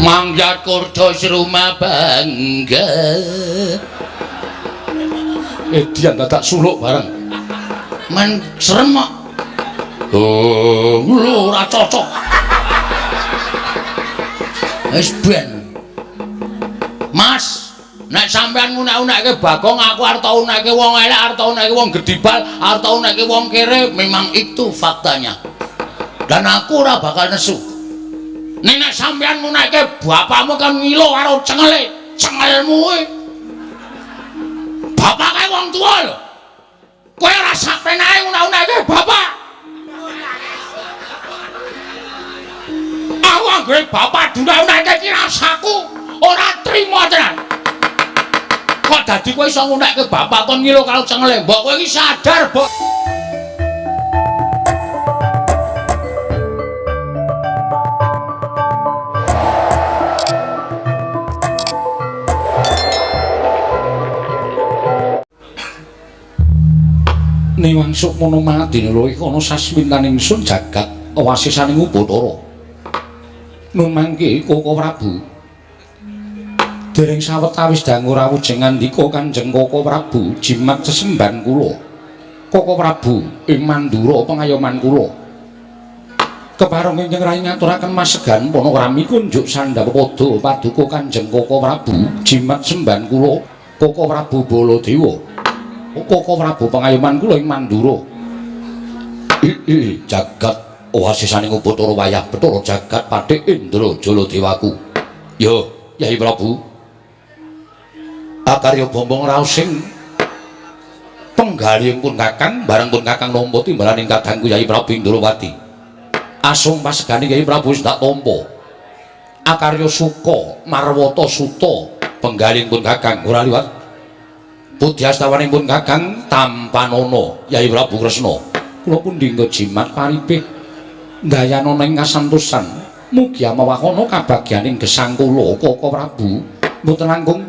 Mangga kurdo rumah bangga. Edian dadak suluk bareng. Men serem kok. Oh, lho ora cocok. Wis ben. Mas, nek sampean ngunek-unekke Bagong, aku arep tau unekke wong elek, arep tau unekke wong gedibal, arep tau unekke wong kere, memang itu faktanya. Dan aku ora bakal nesu. Nek sampean ngunekke bapakmu kan ngilo karo cengele, cengelmu kuwi. Bapak kae wong tuwa lho. Kowe ora sak penake ngunek-unekke bapak. Aku anggere bapak dunek-unekke iki rasaku ora trima tenan. Kok dadi kowe iso ngunekke bapak kon ngilo karo cengele? Mbok kowe iki sadar, Mbok. Niwang sukmana madina luwih ana sasmintaning ingsun jagat wasisaning Upacara. Nun mangke Koko Prabu. Dereng sawetawis dangu rawuh jeng ngandika Kanjeng Koko Prabu jimat sesembahan kula. Koko Prabu ing Mandura pengayoman kula. Kepareng ingkang rayi ngaturaken masegan panakrami kunjuk sandhap pada paduka Kanjeng Koko Prabu jimat sembahan kula Koko Prabu Baladewa. Koko Prabu pengayoman kula ing Mandura. Jagat wasisaning Upacara wayah Bathara jagat Patih Indra Jaladewaku. Yo, Yai Prabu. Akarya bombong raos sing penggalih pun Kakang bareng pun Kakang nampa timbalaning kadangku Yai Prabu Indrawati. Asung pasegane Yai Prabu wis tak tampa. Akarya suka marwata suta penggalih pun Kakang ora liwat. Pudyastawanipun Kakang tampanana Yai Prabu Kresna. Kula pundi jimat paripih ndayanana ing kasantosan. Mugi amawakana kabagyaning gesang kula Koko Prabu mboten langkung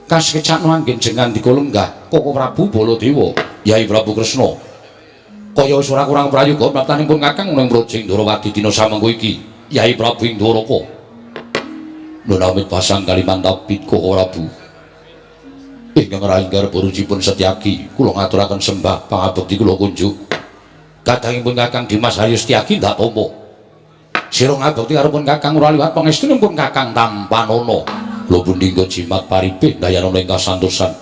kasekecakno anggen jeng ngandika lenggah Koko Prabu Baladewa Yai Prabu Kresna. Kaya wis ora kurang prayoga praptanipun Kakang ning Praja Indrawati dina samengko iki Yai Prabu Indrawaka. Nun amit pasang Kalimantan Koko Prabu. Ingkang rayi garba rujipun Setyaki kula ngaturaken sembah pangabekti kula kunjuk. Kadangipun Kakang Dimas Haryo Setyaki ndak tampa. Sira ngabekti karo pun Kakang ora liwat pangestunipun Kakang tampanana. Kula pundi jimat paripih ndayanana ing kasantosan.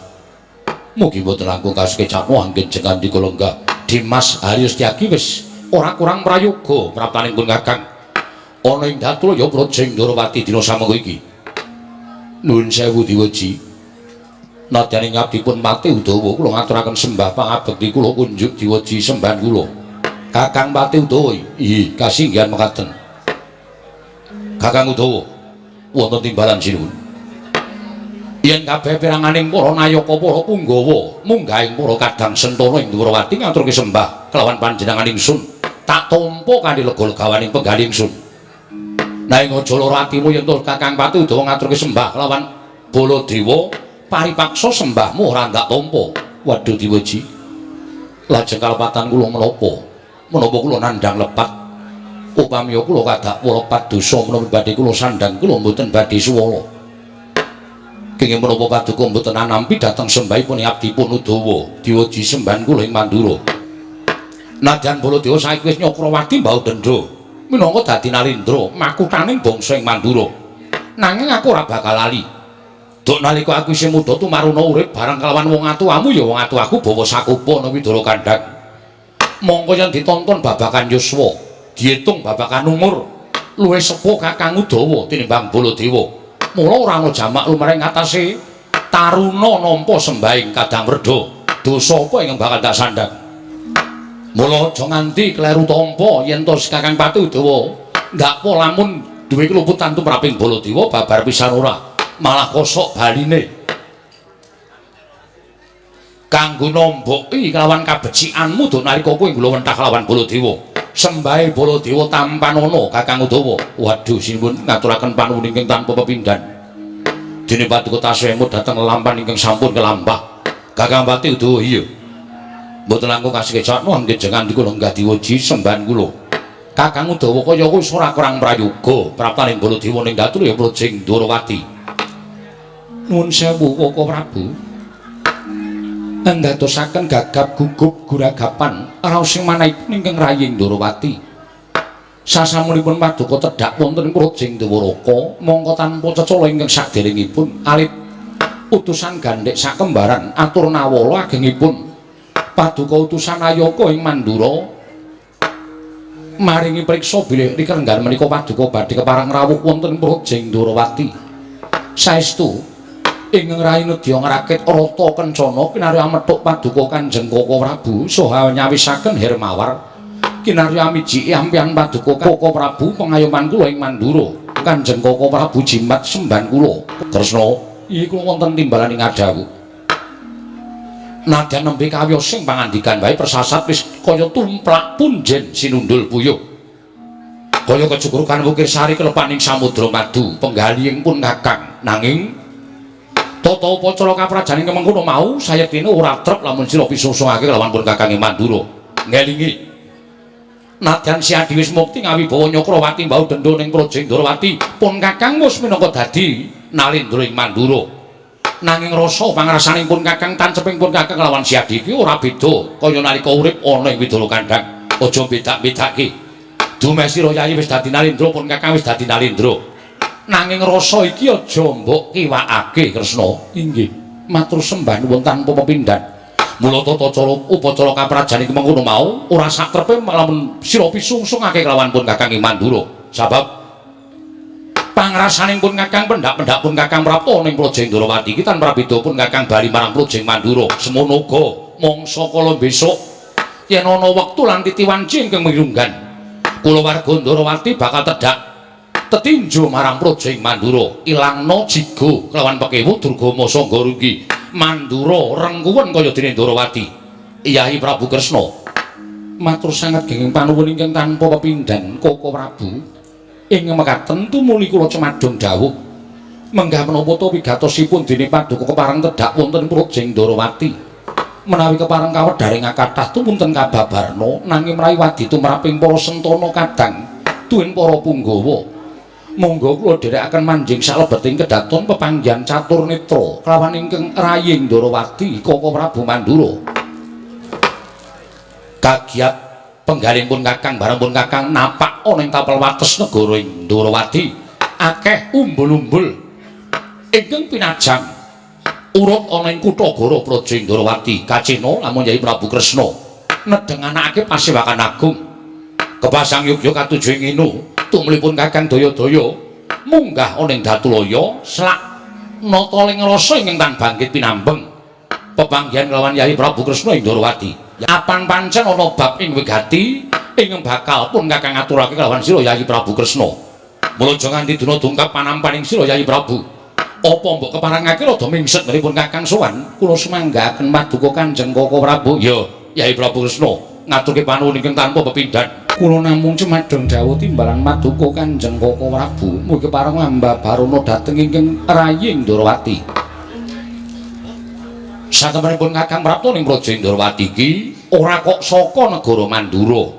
Mugi mboten langkung kasekecakno anggen jeng ngandika lenggah Dimas Haryo Setyaki wis ora kurang prayoga praptanipun Kakang. Ana ing Datulaya Praja Indrawati dina samengko iki. Nuwun sewu diweji. Nadyan ing abdipun Patih Udawa kula ngaturaken sembah pangabekti kula kunjuk diweji sembahan kula. Kakang Patih Udawa, inggih kasinggihan mekaten. Kakang Udawa, wonten timbalan sinuwun. Yen kabeh peranganing para nayaka para punggawa munggahing para kadang sentana ing Dwarawati ngaturke sembah kelawan panjenengan ingsun, tak tampa kanthi lega-legawaning penggalih ingsun. Nanging aja lara atimu yen to Kakang Patih Udawa ngaturke sembah kelawan Baladewa, paripaksa sembahmu ora ndak tampa. Waduh diweji. Lajeng kalepatan kula menapa? Menapa kula nandhang lepat? Upami kula kadakwa lepat dosa menapa badhe kula sandhang kula mboten badhe suwala. Kenging menapa paduka mboten anampi dhateng sembahipun abdipun Udawa diweji sembahan kula ing Mandura. Nadyan Baladewa saiki wis Nyakrawati mbau dendha minangka dadi Nalendra makuthaning bangsa ing Mandura. Nanging aku ora bakal lali. Duk nalika aku isih muda tumaruna urip bareng kelawan wong atuwamu ya wong atuwaku bawa sakupa ana Widara Kandhang. Mongko yen ditonton babakan yuswa, diitung babakan umur, luwih sepuh Kakang Udawa tinimbang Baladewa. Mula ora ana jamak lumrah ing atase taruna nampa sembahing Kadang Werda. Dosa apa ingkang bakal tak sandhang? Mula aja nganti kleru tampa yen to Kakang Patih Udawa ndakpa lamun duwe keluputan tumraping Baladewa babar pisan ora. Malah kosok baline kanggo nomboki kelawan kabecikanmu duk nalika kowe nglowentah kelawan Baladewa. Sembahe Baladewa tampanana Kakang Udawa. Waduh sinuwun ngaturaken panuwun ingkang tanpa pepindhan. Dene paduka tasih emut dhateng lelampan ingkang sampun kelampah. Kakang Patih Udawa iya. Mboten langkung kasekecakno anggen jengan dikula lenggah diweji sembahan kula. Kakang Udawa kaya wis ora kurang prayoga praptaning Baladewa ning datul ya Prajing Ndorowati. Nuwun sewu Koko Prabu. Ndadosaken gagap gugup guragapan raos sing manahipun ingkang raying Ndorowati. Sasampunipun paduka tedhak wonten ing Prajing Dwaraka, mongko tanpa cecala ingkang saderengipun alit utusan gandhek sakembaran atur nawala agengipun paduka utusan Ayaka ing Mandura maringi priksa bilih rikrenggan menika paduka badhe kepareng rawuh wonten Prajing Ndorowati. Saestu ingkang rayi nedya ngrakit rata kencana kinarya methuk paduka Kanjeng Koko Prabu saha nyawisaken Hermawar kinarya amijiki ampihan paduka Koko Prabu pengayoman kula ing Mandura. Kanjeng Koko Prabu jimat semban kula. Kresna, iki kula wonten timbalan ing adawu. Nadyan nembe kawiyos sing pangandikan wae persasat wis kaya tumplak punjen sinundul puyuh. Kaya kecukurukan wukir sari kelepaning samudra madu penggalihing pun Kakang. Nanging tata upacara kaprajaning kemengkono mau sayektine ora trep lamun sira pisusungake kelawan pun Kakang ing Mandura. Ngelingi. Nadyan Siadi wis mukti ngawibawa Nyakrawati mbau dendha ning Prajing Ndorowati, pun Kakang wis minangka dadi nalendra ing Mandura. Nanging rasa pangrasaning pun Kakang tanceping pun Kakang kelawan Siadi iki ora beda kaya nalika urip ana ing Widara Kandhang. Aja bedak-bedake. Dumeh sira Yayi wis dadi nalendra, pun Kakang wis dadi nalendra. Nanging rasa iki aja mbok kiwakake, Kresna. Inggih, matur sembah nuwun tanpa pepindhan. Mula tata cara upacara kaprajan iki mengkono mau ora sak trepe lamun sira pisungsungake kelawan pun Kakang ing Mandura. Sabab pangrasaning pun Kakang pendak-pendak pun Kakang prapta ning Prajing Ndorowati iki tanpa beda pun Kakang bali marang Prajing Mandura. Semono uga mangsa kala besok yen ana wektu lan titi wanci ingkang mirunggan, kulawarga Ndorowati bakal tedhak tetinju marang Prajing Mandura, ilangna jigo kelawan pekewu Durgama Sangga Runggi. Mandura rengkuwen kaya dene Ndorowati. Yai Prabu Kresna, matur sanget genging panuwun ingkang tanpa pepindhan Koko Prabu. Ing mekaten tumuli kula cemadong dawuh menggah menapa ta wigatosipun dene paduka kepareng tedhak wonten Prajing Ndorowati. Menawi kepareng kawedharing kathah tumunten kababarna, nanging menawi wadi tumraping para sentana kadang tuwin para punggawa, monggo kula dherekaken manjing salebeting kedaton pepanggihan catur netra kelawan ingkang raying Ndorowati Koko Prabu Mandura. Kagiat penggalih pun Kakang bareng pun Kakang napak ana ing tapel wates negara ing Ndorowati akeh umbul-umbul ingkang pinajang urut ana ing kutha Goro Prajing Ndorowati. Kacena lamun Yai Prabu Kresna nedheng anakake pasewakan agung kepasang yogya katuju ing inu tumlipun Kakang daya-daya munggah ana ing Datulaya selak nata ling rasa ingkang tan bangkit pinambeng pepanggihan kelawan Yai Prabu Kresna ing Ndorowati. Apan pancen ana bab ing wigati ingkang bakal pun Kakang aturake kelawan sira Yai Prabu Kresna. Mula aja nganti dina dungkap panampaning sira Yai Prabu. Apa mbok keparengake rada mingset ngenipun Kakang sowan? Kula sumanggaaken paduka Kanjeng Koko Prabu. Ya, Yai Prabu Kresna ngaturke panuwun ingkang tanpa pepindhan. Kula namung cemadong dawuh timbalan paduka Kanjeng Koko Prabu. Mugi kepareng ambabarana dhateng ingkang raying Ndorowati. Satemenipun Kakang prapta ning Praja Ndorowati iki ora kok saka negara Mandura.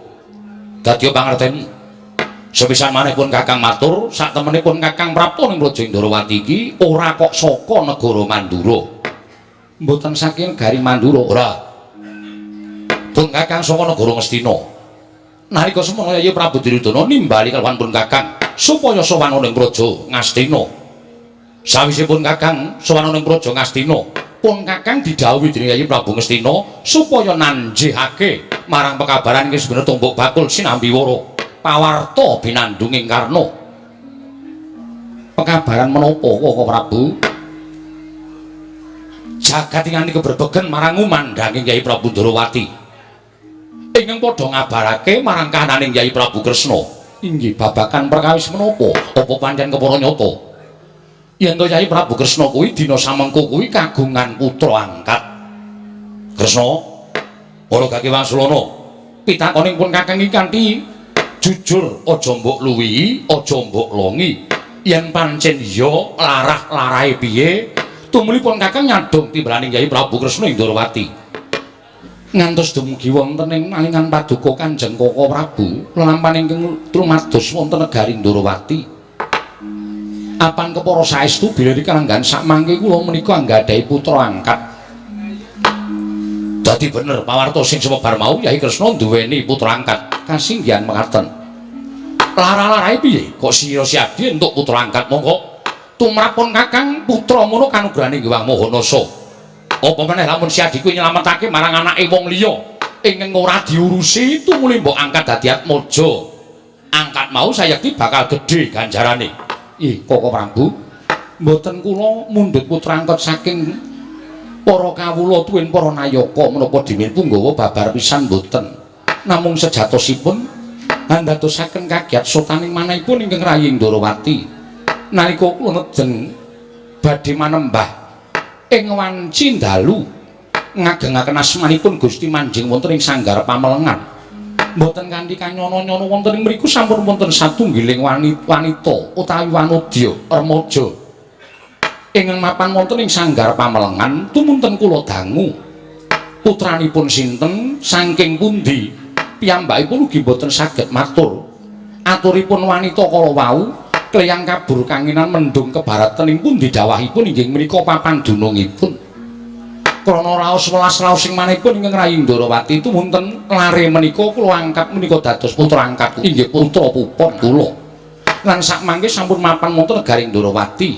Dadi pangerteni. Sepisan maneh pun Kakang matur, satemenipun Kakang prapta ning Praja Ndorowati iki ora kok saka negara Mandura. Mboten saking negari Mandura, ora. Pun Kakang saka negara Ngastina. Nalika semono Yayi Prabu Duryudana nimbali kelawan pun Kakang supaya sowan ning Praja Ngastina. Sawise pun Kakang sowan ning Praja Ngastina, pun Kakang didhawuhi dening Yayi Prabu Ngastina supaya nanjihake marang pekabaran ing sebenere tumbuk bakul sinambi wara pawarta binandunging Karna. Pekabaran menapa Koko Prabu? Jagat nganti keberbegen marang ngumandhanging Yayi Prabu Ndorowati ingkang padha ngabarake marang kahananing Yayi Prabu Kresna. Inggih babagan perkawis menapa? Apa pancen kepara nyata? Yen to Yayi Prabu Kresna kuwi dina samengko kuwi kagungan putra angkat. Kresna, ora gake wangsulana. Pitakoning pun Kakang iki kanthi jujur, aja mbok luwihi, aja mbok longi. Yen pancen iya, larah-larahe piye? Tumuli pun Kakang nyadong timbalaning Yayi Prabu Kresna ing Ndorowati. Ngantos dumugi wonten ing malingan paduka Kanjeng Koko Prabu lelampahan ingkang trumados wonten negari Ndorowati. Apan kepara saestu bilih kalanggahan sakmangke kula menika anggadhahi putra angkat. Dadi bener pawarta sing sumebar mau Yai Kresna duweni putra angkat. Kasinggihan mekaten. Lara-larae piye? Kok sira Siadi entuk putra angkat monggo tumrap pun Kakang putra mono kanugrahane Hyang Maha Nasa. Apa meneh lamun Siadi kuwi nyelametake marang anake wong liya ingkang ora diurusi tumuli mbok angkat dadi atmaja. Angkat mau sayekti bakal gedhe ganjarane. Ih, Koko Prabu, mboten kula mundhut putra angkat saking para kawula tuwin para nayaka menapa dene punggawa babar pisan mboten. Namung sejatosipun andadosaken kagiat sotaning manahipun ingkang rayi Ndorowati. Nalika kula nedeng badhe manembah ing wanci dalu ngagengaken asmanipun Gusti manjing wonten ing sanggar pamelengan. Mboten kanthi kanyono-nyono wonten ing mriku sampun wonten satunggiling wanita utawi wanodya remaja ingkang mapan wonten ing sanggar pamelengan tumunten kula dangu. Putranipun sinten saking pundi piyambakipun ugi mboten saged matur. Aturipun wanita kala wau kleyang kabur kanginan mendung kebaratan ing pundi dawahipun inggih menika papan dunungipun. Krana raos welas raos sing manehipun ingkang rayi Ndorowati tumunten lare menika kula angkat menika dados putra angkat inggih putra pupon kula. Lan sakmangke sampun mapan wonten negari Ndorowati.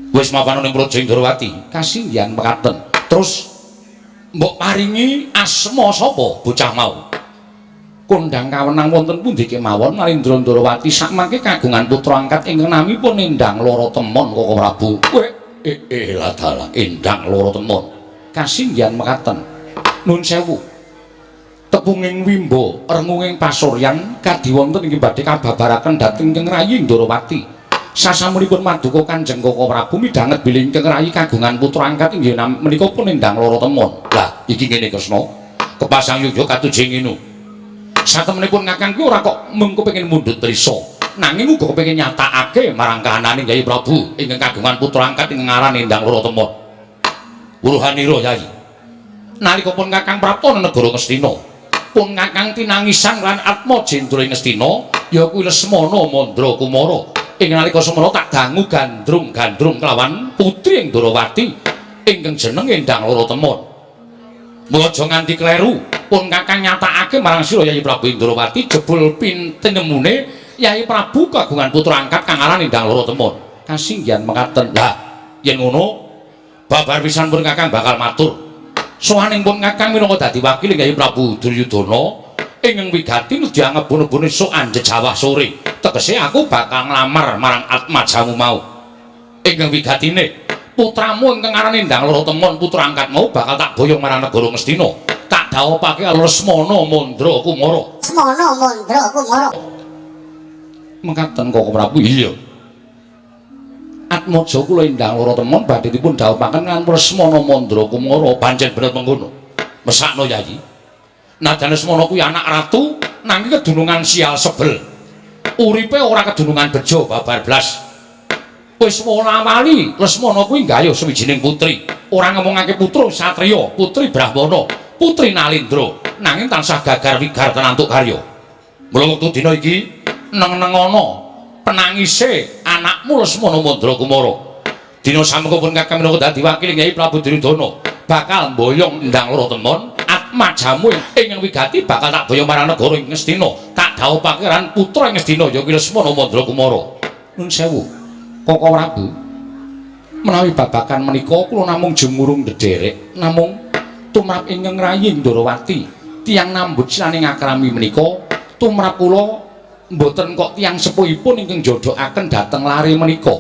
Wis mapan ning Praja Ndorowati, kasinggihan mekaten. Terus mbok paringi asma sapa bocah mau? Kondhang kawenang wonten pundi kemawon Nalindra Ndorowati sakmangke kagungan putra angkat ingkang namipun Endang Loro Temon Koko Prabu. Weh, eh dalah Endang Loro Temon. Kasinggihan mekaten. Nun sewu. Tepunging wimbo rengunging pasuryan kadhi wonten inggih badhe kababaraken dhateng ingkang rayi Ndorowati. Sasampunipun maduka Kanjeng Koko Prabu midhanget bilih ingkang rayi kagungan putra angkat inggih menika pun Endang Loro Temon. Lah iki ngene Kresna. Kepasang yogya katujeng ngene. Satemenipun Kakang kuwi ora kok mung kepengin mundhut prisa, nanging uga kepengin nyatakake marang kahanane Kyai Prabu ingkang kagungan putra angkat ingkang aran Endang Loro Temon. Wuruhanira Yai. Nalika pun Kakang prapta negara Ngastina, pun Kakang tinangisan lan Atmajendra ing Ngastina, ya kuwi Lesmana Mandra Kumara. Ing nalika semana tak dangu gandrung-gandrung kelawan putri ing Ndorowati ingkang jeneng Endang Loro Temon. Mula aja nganti kleru. Pun Kakang nyatakake marang sira Yayi Prabu Indrawati jebul pintenemune Yayi Prabu kagungan putra angkat kang aran Endang Loro Temon. Kasinggihan mekaten. Lah, yen ngono babar pisan pun Kakang bakal matur. Sowaning pun Kakang minangka dadi wakil Yayi Prabu Duryudana ingkang wigati nedya ngebun-ebun esuk anjejawah sore. Tegese aku bakal nglamar marang atmajamu mau. Ingkang wigatine putramu ingkang aran Endang Loro Temon putra angkat mau bakal tak boyong marang negara Ngastina. Tak dhawuhake karo Lesmana Mandra Kumara. Lesmana Mandra Kumara. Mekaten Koko Prabu. Iya. Atmaja kula Endang Loro Temon badhe dipun dhawuhaken lan Lesmana Mandra Kumara. Pancen bener mengkono. Mesakno Yayi. Najan Lesmana kuwi anak ratu nanging kedunungan sial sebel. Uripe ora kedunungan bejo babar blas. Wis wala-wali Lesmana kuwi nggayuh sawijining putri. Ora ngomongake putra satriya, putri Brahmana, putri Nalindra, nanging tansah gagar wigar tenantuk karya. Mula wektu dina iki neng-nengono penangise anakmu Lesmana Mandra Kumara. Dina samengko pun Kakang minangka dadi wakil Kyai Prabu Duryudana bakal mboyong Endang Loro Temon atmajamu ingkang wigati bakal tak boyong marang negara ing Ngastina. Tak dhawuhake lan putra ing Ngastina ya kuwi Lesmana Mandra Kumara. Nun sewu. Koko Prabu, menawi babagan menika kula namung jumurung ndederek, namung tumrap ingkang rayi Ndorowati tiyang nambut silaning akrami menika tumrap kula mboten kok tiyang sepuhipun ingkang jodohaken dhateng lare menika.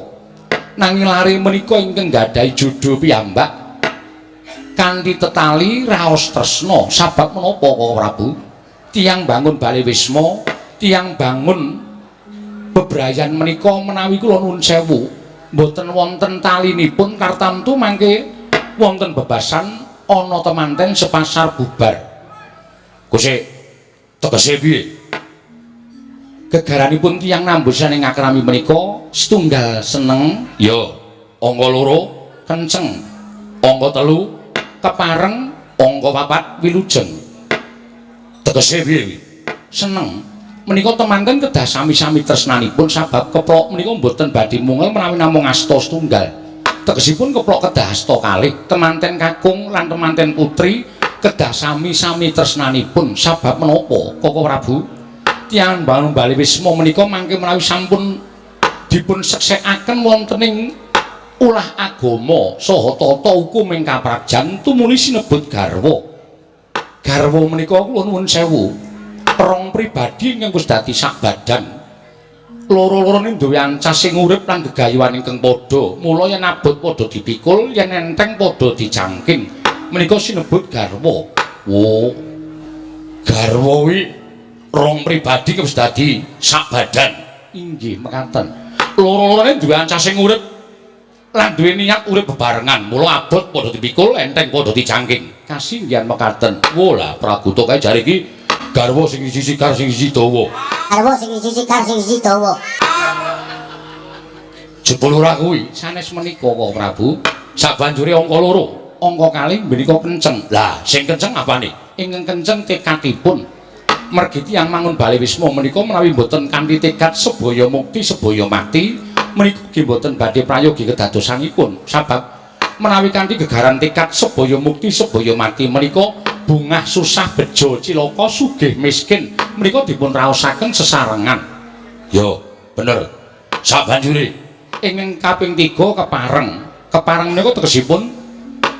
Nanging lare menika ingkang gadahi jodho piyambak kanthi tetali raos tresna. Sabab menapa Koko Prabu? Tiyang bangun bale wisma, tiyang bangun bebrayan menika menawi kula nuwun sewu mboten wonten talinipun tartamtu mangke wonten bebasan ana temanten sepasar bubar. Guse tegese piye? Gegaranipun tiyang nambusan ing akrami menika setunggal seneng ya, angka loro kenceng, angka telu kepareng, angka Angka 4 wilujeng. Tegese piye kuwi? Seneng. Menika temanten kedah sami-sami tresnanipun sabab keplok menika mboten badhe mungel menawi namung asta setunggal. Tegesipun keplok kedah asta kalih, temanten kakung lan temanten putri kedah sami-sami tresnanipun sabab menapa Koko Prabu? Tiyang Bangun Bali Wisma menika mangke menawi sampun dipun seksekaken wonten ing ulah agama saha tata hukum ing kaprajan tumuli sinebut garwa. Garwa menika kula nuwun sewu, rong pribadi ingkang wis dadi sak badan. Loro-lorone duwe ancas sing urip lan gegayuhan ingkang padha. Mula yen abot padha dipikul, yen enteng padha dijangking. Menika sinebut garwa. Wo. Garwa kuwi rong pribadi wis dadi sak badan. Inggih mekaten. Loro-lorone duwe ancas sing urip lan duwe niat urip bebarengan. Mula abot padha dipikul, enteng padha dijangking. Kasinggihan mekaten. Wo lah Praguta kae jare iki garwa sing siji sikar sing siji dawa. Garwa sing siji sikar sing siji dawa. Jebul ora kuwi sanes menika Koko Prabu. Sabanjure angka 2, angka kalih menika kenceng. Lah sing kenceng apane? Ingkang kenceng tekadipun. Mergi tiyang Mangun Bale Wisma menika menawi mboten kanthi tekad sebaya mukti sebaya mati menika ugi mboten badhe prayogi kedadosanipun. Sabab menawi kanthi gegaran tekad sebaya mukti sebaya mati menika bungah susah bejo cilaka sugih miskin menika dipun raosaken sesarengan. Yo, bener. Sabanjure ingkang kaping 3 kepareng. Kepareng menika tegesipun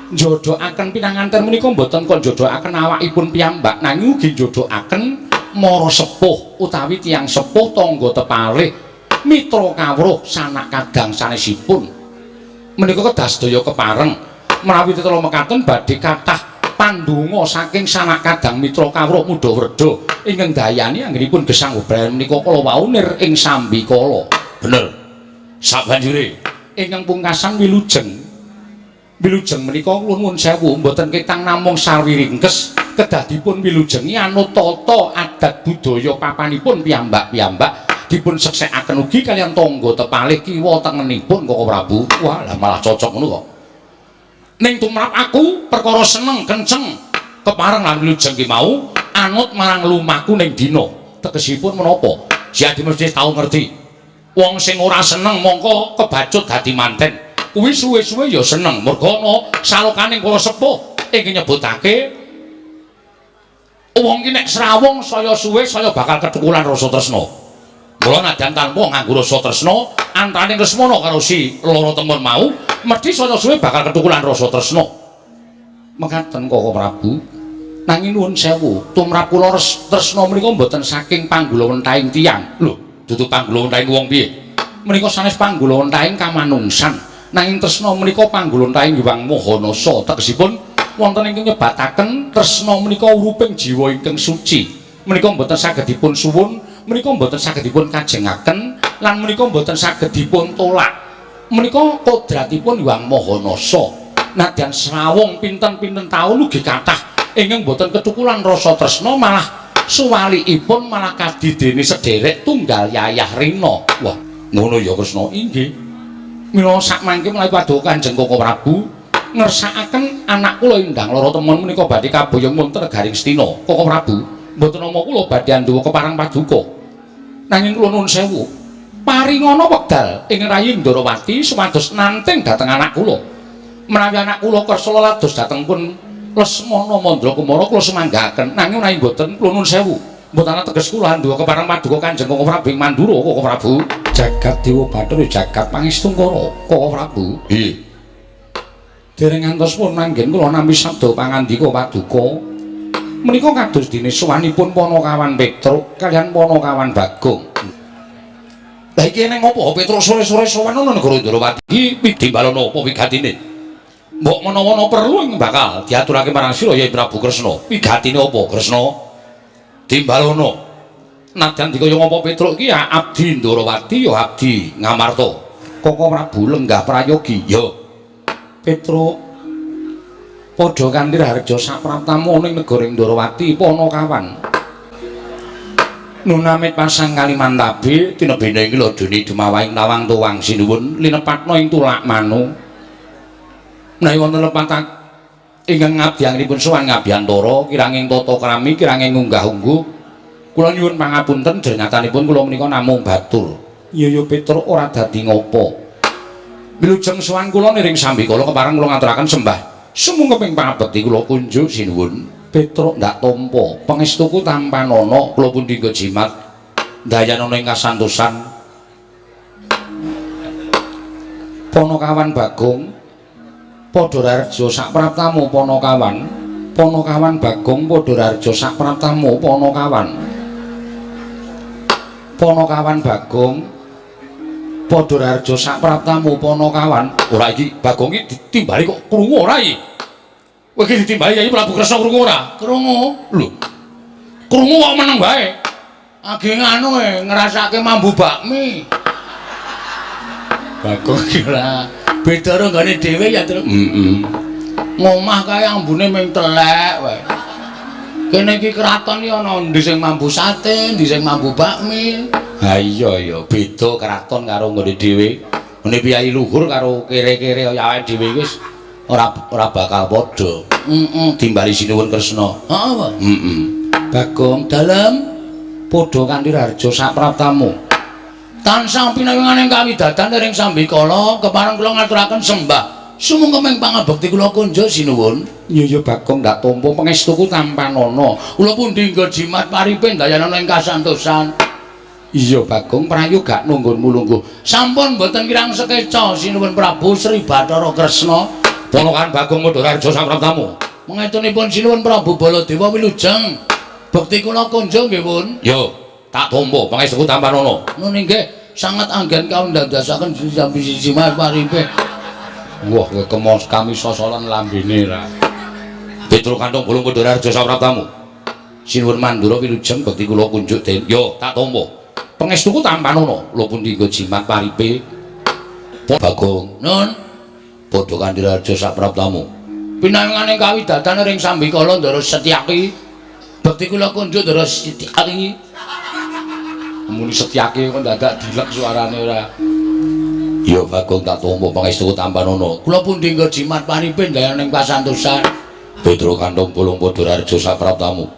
njodhokaken pinanganten menika mboten kok njodhokaken awakipun piyambak nanging ugi njodhokaken mara sepuh utawi tiyang sepuh tangga tepalih mitra kawruh sanak kadang sanesipun. Menika kedah sedaya kepareng. Menawi tetela mekaten badhe kathah pandonga saking sanak kadang mitra kawruh mudha wredha ingkang dayani anggenipun gesang bebrayan menika kala wau nir ing sambikala. Bener. Sabanjure ingkang pungkasan wilujeng. Wilujeng menika kula nuwun sewu mboten ketang namung sarwi ringkes kedah dipun wilujengi anut tata adat budaya papanipun piyambak-piyambak dipun seksekaken ugi kaliyan tangga tepalih kiwa tengenipun Koko Prabu. Wah, lah malah cocok ngono kok. Ning tumrap aku perkara seneng kenceng kepareng lan wilujeng ki mau anut marang lumaku ning dina. Tegesipun menapa? Siadi mesti tau ngerti. Wong sing ora seneng mongko kebacut dadi manten. Kuwi suwe-suwe ya seneng merga ana salokaning para sepuh ingkang nyebutake wong ki nek srawung saya suwe saya bakal kethukulan rasa tresna. Mula nadyan tanpa nganggo rasa tresna antaraning Lesmana karo si loro temen mau mesti saya suwe bakal kethukulan rasa tresna. Mekaten Koko Prabu. Nanging nuwun sewu, tumrap kula tresna menika mboten saking panggulawentahing tiyang. Lho, dudu panggulawentahing wong piye? Menika sanes panggulawentahing kamanungsan. Nanging tresna menika panggulawentahing Hyang Maha Nasa. Tegesipun wonten ingkang nyebataken tresna menika uruping jiwa ingkang suci. Menika mboten saged dipun suwun, menika mboten saged dipun kajengaken lan menika mboten saged dipun tolak. Menika kodratipun Hyang Maha Nasa. Nadyan srawung pinten-pinten taun ugi kathah ingkang mboten ketukulan rasa tresna malah suwalikipun malah kadidene sederek tunggal yayah rina. Wah, ngono ya Kresna. Inggih. Mila sakmangke menawi paduka Kanjeng Koko Prabu ngersakaken anak kula Endang Lara Temen menika badhe kaboyong wonten negaring Astina. Koko Prabu, mboten nama kula badhe anduwa kepareng paduka. Nanging kula nuwun sewu, paringana wekdal ing Rayi Ndorowati supados nanting dhateng anak kula. Menawi anak kula kersa lados dhateng pun Lesmana Mandra Kumara kula sumanggaken. Nanging menawi mboten kula nuwun sewu, mboten ana teges kula anduwa kepareng paduka Kanjeng Koko Prabu ing Mandura. Koko Prabu, jagat Dewa Bathara jagat Pangestungkara. Koko Prabu, nggih. Dereng ngantos pun manggen kula nampi sabda pangandika paduka. Menika kados dene sowanipun Panakawan Petruk kaliyan Panakawan Bagong. Lah iki eneng apa Petruk sore-sore sowan ana negara Ndrawati iki pidimbalana apa wigatine? Mbok menawa ana perlu ing bakal diaturake marang sira ya Prabu Kresna. Wigatine apa Kresna? Timbalana. Nadyan dikaya ngapa Petruk iki ya abdi Ndrawati ya abdi Ngamarta. Koko Prabu lenggah prayogi. Ya. Petruk padha kanthi raharja sapraptamu ning negara Ndrawati Panakawan. Nunamit pasang Kalimantabe tinebene ing lodone dumawahing tawang tuwang sinuwun linepatna ing tulak manu. Menawi wonten lepat Ingkang ngabdiyanipun sowan ngabiyantara kiranging tata krami kiranging unggah-ungguh. Kula nyuwun pangapunten jernyatanipun kula menika namung batur. Iya ya Petruk ora dadi ngopo. Wilujeng sowan kula niring sambikala kepareng kula ngaturaken sembah sumungkeping pangabekti kula kunjuk sinuwun. Petruk ndak tampa pangestuku tampanana kula pundi jimat dayanana ing kasantosan. Panakawan Bagong padha raharja sak praptamu Panakawan. Panakawan Bagong padha raharja sak praptamu Panakawan. Panakawan Bagong padha raharja sak praptamu Panakawan. Ora iki Bagong iki ditimbali kok krungu ora iki? Kowe iki ditimbali Yayi Prabu Kresna krungu ora? Krungu. Lho. Krungu kok meneng wae. Age nganu ngrasake mambu bakmi. Bagong iki ora beda karo nggone dhewe ya, Truk. Heeh. Ngomah kae ambune ming telek wae. Kene iki kraton iki ana endi sing mambu sate, endi sing mambu bakmi. Ha iya ya, beda kraton karo nggone dhewe. Ngene piyai luhur karo kere-kere kaya awake dhewe wis ora bakal padha. Heeh. Timbali sinuwun Kresna. Heeh, Pak. Heeh. Bagong dalem padha kanthi raharja sak praptamu. Tansah pinayungane kawidadan ring sambikala kepareng kula ngaturaken sembah sumungkeping pangabekti kula kunjuk sinuwun. Iya ya Bagong ndak tampa pangestuku tampanana. Kula pundi nggo jimat paripe ndayanana ing kasantosan. Iya Bagong prayoga nunggonmu lungguh. Sampun mboten kirang sekeca sinuwun Prabu Sri Bathara Kresna. Ponokan Bagong padha raharja sak praptamu. Mangetunipun sinuwun Prabu Baladewa wilujeng. Bekti kula kunjuk nggih pun. Yo, tak tampa pangestuku tampanana. Nun inggih sanget anggen kaundandasaken sambi siji mas paripe. Wah, kowe kemos kami sosolan lambene ra. Petruk kantong bolong padha raharja sak praptamu. Sinuwun Mandura wilujeng bekti kula kunjuk den. Yo, tak tampa. Pangestuku tampanana. Lho pundi nggo jimat paripe. Bagong. Nun, padha kanthi raharja sak praptamu. Pinayungane kawidadan ring sambikala Ndara Setyaki. Bekti kula kunjuk Ndara Setyaki. Muni Setyaki kok dadak dilek suarane ora. Ya Bagong tak tampa pangestuku tampanana. Kula pundi nggo jimat paripe ndayana ing kasantosan. Petruk kantong bolong padha raharja sak praptamu.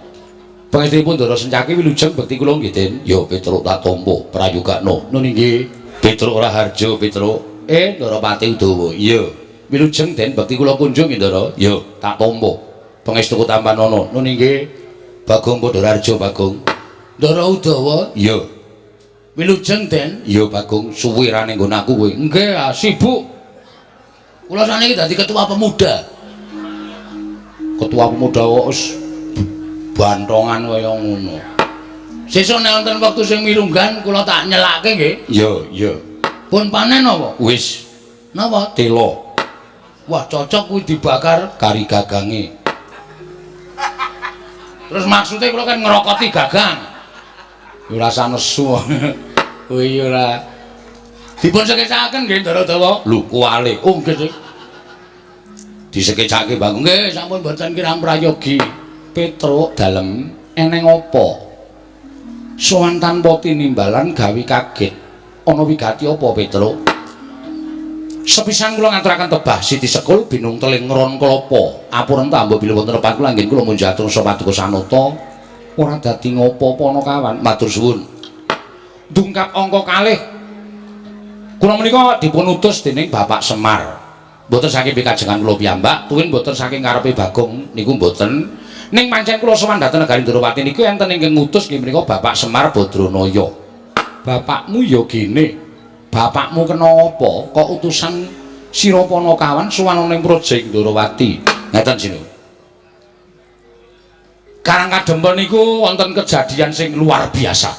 Pangestunipun Ndara Setyaki wilujeng bekti kula nggih Den. Ya Petruk tak tampa prayogakna. Nun inggih. Petruk raharja Petruk. Ndara Pati Udawa. Iya. Wilujeng Den bekti kula kunjung nggih Ndara. Ya tak tampa pangestuku tampanana. Nun inggih. Bagong padha raharja Bagong. Ndara Udawa. Iya. Wilujeng Den. Iya Bagong, suwe ra ning nggon aku kowe. Nggih, sibuk. Kula saniki dadi ketua pemuda. Ketua pemuda kok wis bantongan kaya ngono. Sesuk nek wonten wektu sing mirunggan kula tak nyelake nggih. Iya, iya. Pun panen apa? Wis. Napa? Telo. Wah, cocok kuwi dibakar kari gagange. Terus maksudnya kula kan ngerokoti gagang. Ora usah nesu. Kuwi ora. Dipun sekecakaken nggih Ndara Dawa. Lho, kuwale. Oh, nggih. Disekecake Bagong. Nggih, sampun mboten kirang prayogi. Petruk dalem eneng apa? Sowan tanpa tinimbalan gawe kaget. Ana wigati apa Petruk? Sepisan kula ngaturaken tebah Siti Sekul binung teling ron klapa. Apuren ta mbok bilih wonten lepat kula anggen kula munjatur paduka sanata. Ora dadi ngopo-apa ana kawan. Matur suwun. Dungkap angka kalih. Kula menika dipun utus dening Bapak Semar. Mboten saking pikajengan kula piyambak, tuwin mboten saking karepe Bagong niku mboten. Ning pancen kula sowan dhateng negari Ndrawati niku enten ingkang ngutus nggih menika Bapak Semar Badranaya. Bapakmu ya gene. Bapakmu kena apa kok utusan sira Panakawan sowan ana ing Praja Ndrawati. Ngeten sinu. Karang Kadempel niku wonten kejadian sing luar biasa.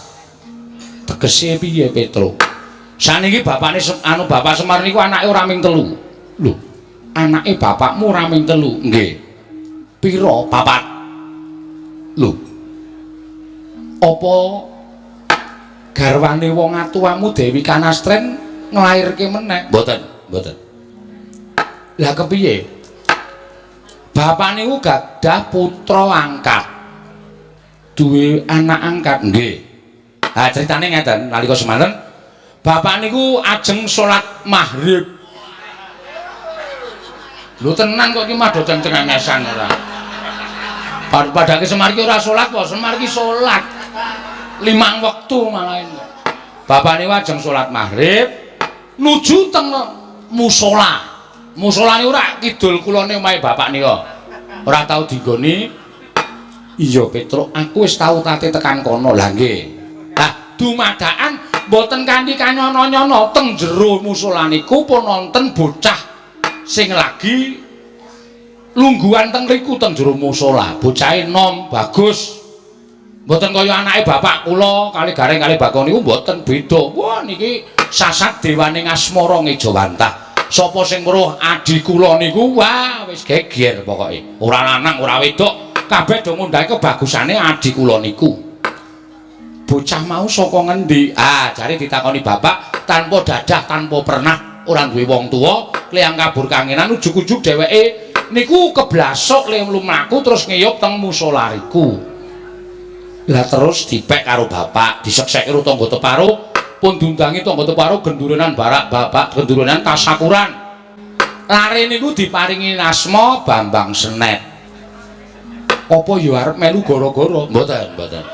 Tegese piye Petruk? Saniki bapakne anu Bapak Semar niku anake ora ming telu. Lho, anake bapakmu ora ming telu? Nggih. Pira? Papat. Lho. Apa garwane wong atuwamu Dewi Kanastren nglairke meneh? Mboten, mboten. Lah kepiye? Bapak niku gadah putra angkat. Duwe anak angkat? Nggih. Ha critane ngeten, nalika semanten bapak niku ajeng salat maghrib. Lho tenan kok iki mah do cengengesan ora. Padake Semar iki ora salat kok, Semar iki salat 5 wektu malah. Bapak niku ajeng salat maghrib nuju teng musala. Musala niku ora kidul kulone omahe bapak nika. Ora tau dinggoni. Iya Petruk, aku wis tau tate tekan kono. Lah nggih. Lah dumadakan mboten kanthi kanyono-nyono teng jero musala niku pun wonten bocah sing lagi lungguhan teng riku teng jero musala. Bocahe nom, bagus. Mboten kaya anake bapak kula kali Gareng kali Bagong niku mboten beda. Wah niki sasat dewane ngasmara ngejawantah. Sapa sing weruh adi kula niku wah wis geger pokoke. Ora lanang ora wedok, kabeh do ngundhahi kebagusane adi kula niku. Bocah mau saka ngendi? Ah, jare ditakoni bapak tanpa dadah, tanpa pernah, ora duwe wong tuwa, kliyang kabur kangenan ujug-ujug dheweke niku keblasok le lumaku terus ngiyup teng musala riku. Lah terus dipek karo bapak, disekseki karo tangga teparo, pun diundangi tangga teparo gendurenan barak bapak, gendurenan tasakuran. Lare niku diparingi asma Bambang Senet. Apa ya arep melu gara-gara? Mboten, mboten.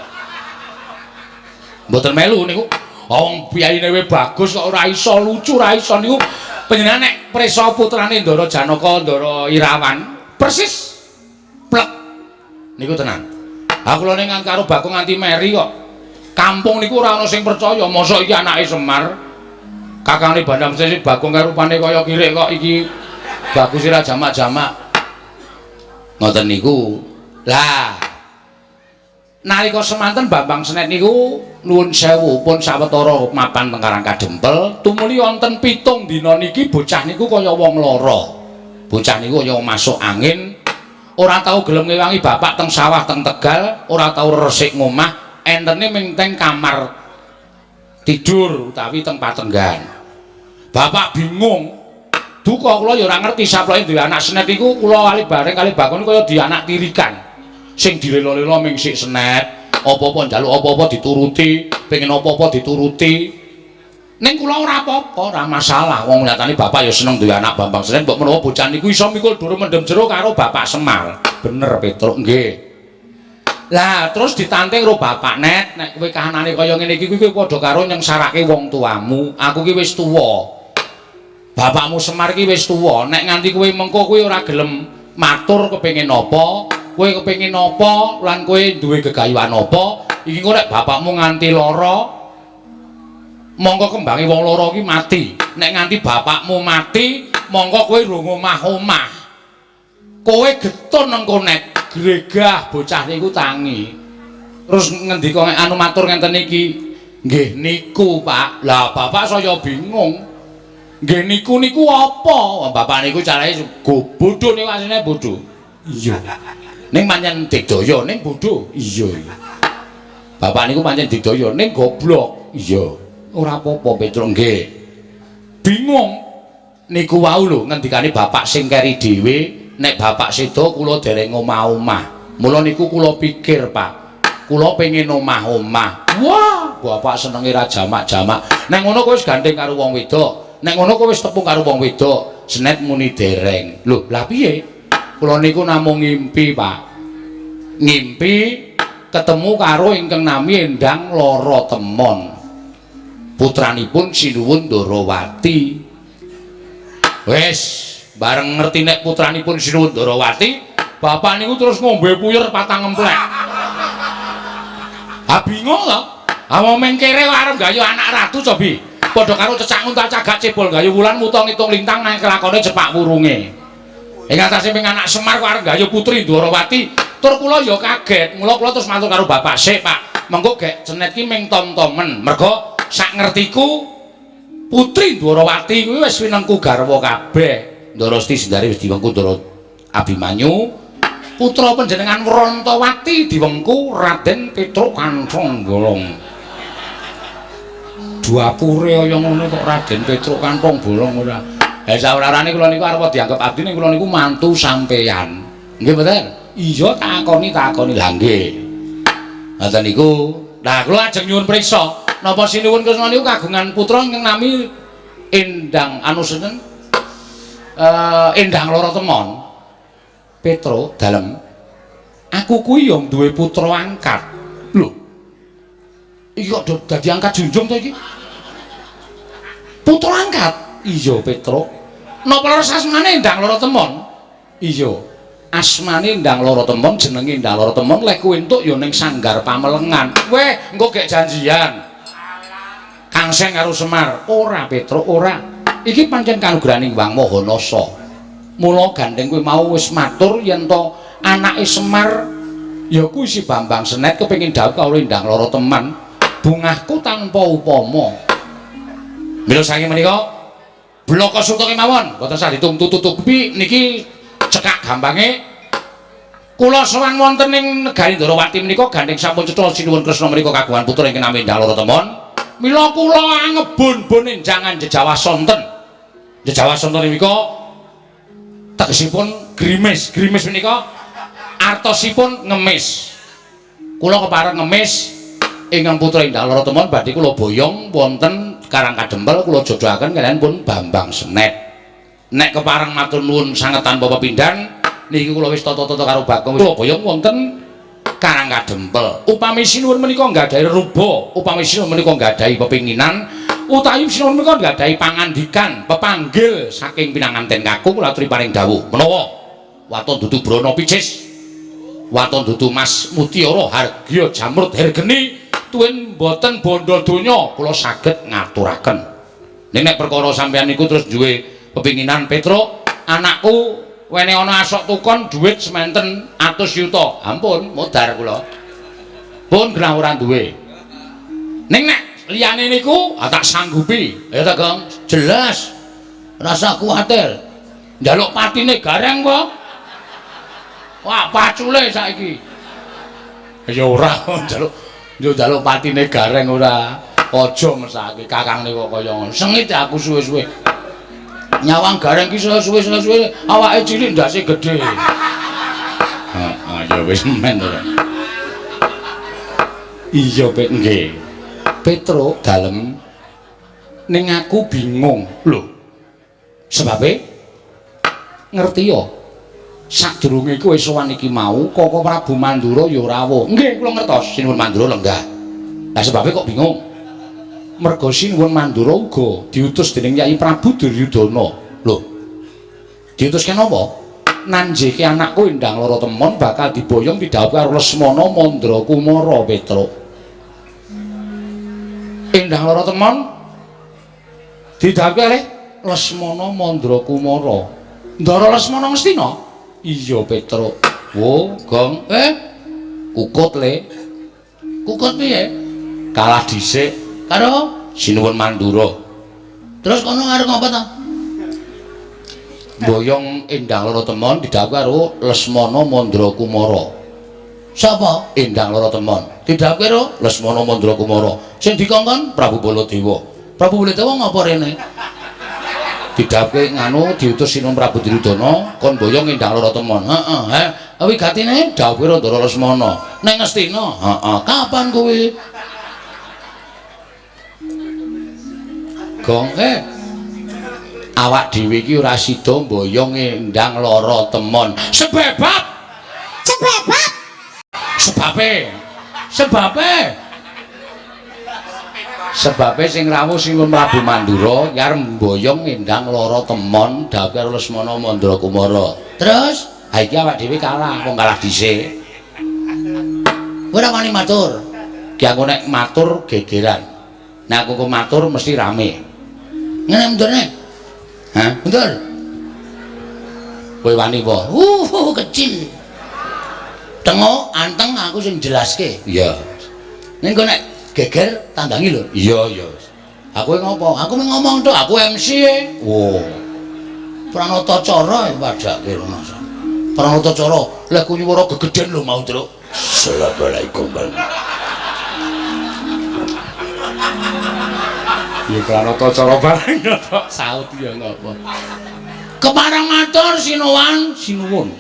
Mboten melu niku. Wong piyayine we bagus kok ora iso lucu, ora iso niku. Panjenengan nek prisa putrane Ndara Janaka, Ndara Irawan, persis plek. Niku tenan. Ha kula ning karo Bagong nganti meri kok. Kampung niku ora ana sing percaya, mosok iki anake Semar. Kakangne Bandam Sesi Bagong karo rupane kaya kirik kok iki bagus ora jamak-jamak. Ngoten niku. Lah nalika semanten Bambang Senet niku nuwun sewu pun sawetara mapan teng Karang Kadempel, tumuli wonten 7 dina niki bocah niku kaya wong lara. Bocah niku kaya masuk angin, ora tau gelem ngewangi bapak teng sawah teng Tegal, ora tau resik ngomah, entene ming teng kamar tidur utawi teng patenggan. Bapak bingung. Duka kula ya ora ngerti saploke duwe anak Senet iku kula kali bareng kali Bagong kaya di anak tirikan. Sing dilelo-lelo ming sik Senet, apa-apa njaluk apa-apa dituruti, pengen apa-apa dituruti. Ning kula ora apa-apa, ora masalah. Wong nyatane bapak ya seneng duwe anak Bambang Senet, mbok menawa bocah niku iso mikul dhuwur mendem jero karo Bapak Semar. Bener Petruk nggih. Lah terus ditanting karo bapak, Net, nek kowe kahanane kaya ngene iki kuwi padha karo nyengsarake wong tuamu. Aku ki wis tuwa. Bapakmu Semar ki wis tuwa, nek nganti kowe mengko kowe ora gelem matur kepengin apa, kowe kepengin apa lan kowe duwe gegayuhan apa, iki engko nek bapakmu nganti lara mongko kembange wong lara ki mati. Nek nganti bapakmu mati, mongko kowe rung omah-omah. Kowe getun engko nek gregah bocah niku tangi. Terus ngendika anu matur ngenten iki, nggih niku Pak. Lah bapak saya bingung. Nggih niku niku apa? Bapak niku carane go bodho niku asline bodho. Iya. Ning pancen digdaya ning bodho. Iya. Bapak niku pancen digdaya ning goblok. Iya. Ora apa-apa Petruk nggih. Bingung. Niku wau lho ngendikane bapak sing keri dhewe, nek bapak sedo kula dereng omah-omah. Mula niku kula pikir, Pak. Kula pengin omah-omah. Wah, bapak senenge ra jamak-jamak. Nek ngono kowe wis gandeng karo wong wedok. Nek ngono kowe wis tepung karo wong wedok. Senet muni dereng. Lho, lah piye? Kula niku namung ngimpi, Pak. Ngimpi ketemu karo ingkang nami Endang Lara Temon. Putranipun Sinuwun Ndarawati. Wis, bareng ngerti nek putranipun Sinuwun Ndarawati, bapak niku terus ngombe puyer patang emplek. Ah bingung lho. Ah wong mengkere arep gayu anak ratu cobi. Padha karo cecak nguntal cagak cebol gayu wulan muta ngitung lintang nang kelakone cepak wurunge. Ing atase ping anak Semar kok arep gayu putri Ndwarawati, tur kula ya kaget. Mula kula terus matur karo bapak, "Sik, Pak. Mengko gek Senet ki ming tom-tomen." Mergo sak ngertiku putri Ndwarawati kuwi wis winengku garwa kabeh. Ndara Siti Sendari wis diwengku Ndara Abimanyu. Putra panjenengan Wrantawati diwengku Raden Petruk Kanthong Bolong. Dapure kaya ngono kok Raden Petruk Kanthong Bolong ora. Ha saurarane kula niku arep dianggep abdi ning kula niku mantu sampeyan. Nggih mboten? Iya takoni takoni. Lah nggih. Ngoten niku. Lah kula ajeng nyuwun priksa, napa sinuwun Kresna niku kagungan putra ingkang nami Endang anu sinten? Endang Loro Temon. Petro dalem. Aku kuwi ya duwe putra angkat. Lho. Iki kok dadi angkat junjung to iki? Putra angkat? Iya, Petro. Napa leres asmane Endang Loro Temon? Iya. Asmane Endang Loro Temon, jenenge Endang Loro Temon, lek kowe entuk ya ning Sanggar Pamelengan. Weh, engko gek janjian. Kangseng karo Semar. Ora, Petro, ora. Iki pancen kanugrahaning Hyang Maha Nasa. Mula gandeng kowe mau wis matur yen to anake Semar ya kuwi si Bambang Senet kepengin dhawuh karo Endang Loro Teman. Bungahku tanpa upama. Mila saking menika blaka suta kemawon mboten sah ditumtu-tutupi niki cekak gampange kula sowan wonten ing negari Ndorowati menika gandeng sampun cetha sinuwun Kresna menika kagungan putra ingkang nami Endang Loro Temon. Mila kula angebun-bun enjangan jejawah sonten. Jejawah sonten menika tegesipun grimis. Grimis menika artosipun ngemis. Kula kepareng ngemis ingkang putra Endang Loro Temon badhe kula boyong wonten Karang Kadempel kula jodohaken kaliyan pun Bambang Senet. Nek kepareng matur nuwun sanget tanpa pepindhan niki kula wis tata-tata karo Bagong kula boyong wonten Karang Kadempel. Upami sinuwun menika nggadahi ruba, upami sinuwun menika nggadahi pepinginan, utawi sinuwun menika nggadahi pangandikan, pepanggil saking pinanganten kakung kula aturi paring dawuh. Menawa waton dudu brana picis, waton dudu mas mutiara hargya jamrut hergeni tuwin mboten bondo donya kula saged ngaturaken. Ning nek perkara sampeyan niku terus duwe pepinginan Petro, anakku wene ana asok tukon dhuwit sementen atus yuta. Ampun, modar kula. Pun genah ora duwe. Ning nek liyane niku tak sanggupi. Ya ta, Gong? Jelas. Rasa kuwatir. Njaluk patine gareng kok. Wah, pacule saiki. Ya ora njaluk yo njaluk patine gareng ora. Aja mesake kakang niku kaya ngono. Sengit aku suwe-suwe. Nyawang gareng ki suwe-suwe awake cilik ndase gedhe. Heeh, ya wis men to. Iya, Pek, nggih. Petro dalem ning aku bingung. Lho. Sebabe ngerti ya. Sadurunge kowe sowan iki mau Koko Prabu Mandura ya rawuh. Nggih, kula ngertos Sinuwun Mandura lenggah. Lah sebabe kok bingung? Merga Sinuwun Mandura uga diutus dening Yai Prabu Duryudana. Lho. Diutus kenapa? Nanjeke anakku Endang Loro Temon bakal diboyong pidhawuh karo Lesmana Mandra Kumara Petro. Endang Loro Temon didhawuhi kalih Lesmana Mandra Kumara. Ndara Lesmana Ngastina? Iya Petro. Wo, Gong. Kukut le. Kukut piye? Kalah dhisik karo Sinuwun Mandura. Terus kono arep ngopo ta? Boyong Endang Loro Temon didhawuhi karo Lesmana Mandra Kumara. Sapa? Endang Loro Temon. Didhawuhi karo Lesmana Mandra Kumara. Sing dikongkon Prabu Baladewa. Prabu Baladewa ngopo rene? Didhawuhi nganu diutus Sinuwun Prabu Duryudana kon boyong Endang Loro Temon. Heeh, he. Wigatine dhawuhi Ndara Lesmana. Ning Ngastina. Heeh. Kapan kuwi? Gong, awak dhewe iki ora sida mboyong Endang Loro Temon. Sebebab. Sebebab. Sebabe. Sebabe. Sebabe sing rawuh Sinuwun Prabu Mandura ki arep mboyong Endang Loro Temon dhawuh karo Lesmana Mandra Kumara. Terus, ha iki awak dhewe kalah, wong kalah dhisik. Ora wani matur. Ki aku nek matur gegeran. Nek aku kok matur mesti rame. Ngene mundurne. Hah? Mundur. Kowe wani apa? Kecil. Tengok anteng aku sing jelaske. Iya. Ning kok nek geger tandangi lho. Iya, iya. Aku ngopo? Aku mung ngomong tok, aku MC e. Wo. Pranata cara padake rumasa. Pranata cara, lek ku nyuwara gegeden lho mau, Truk. Assalamualaikum. Ya pranata cara bareng kok saut ya ngopo. Kepareng matur sinuwun, sinuwun.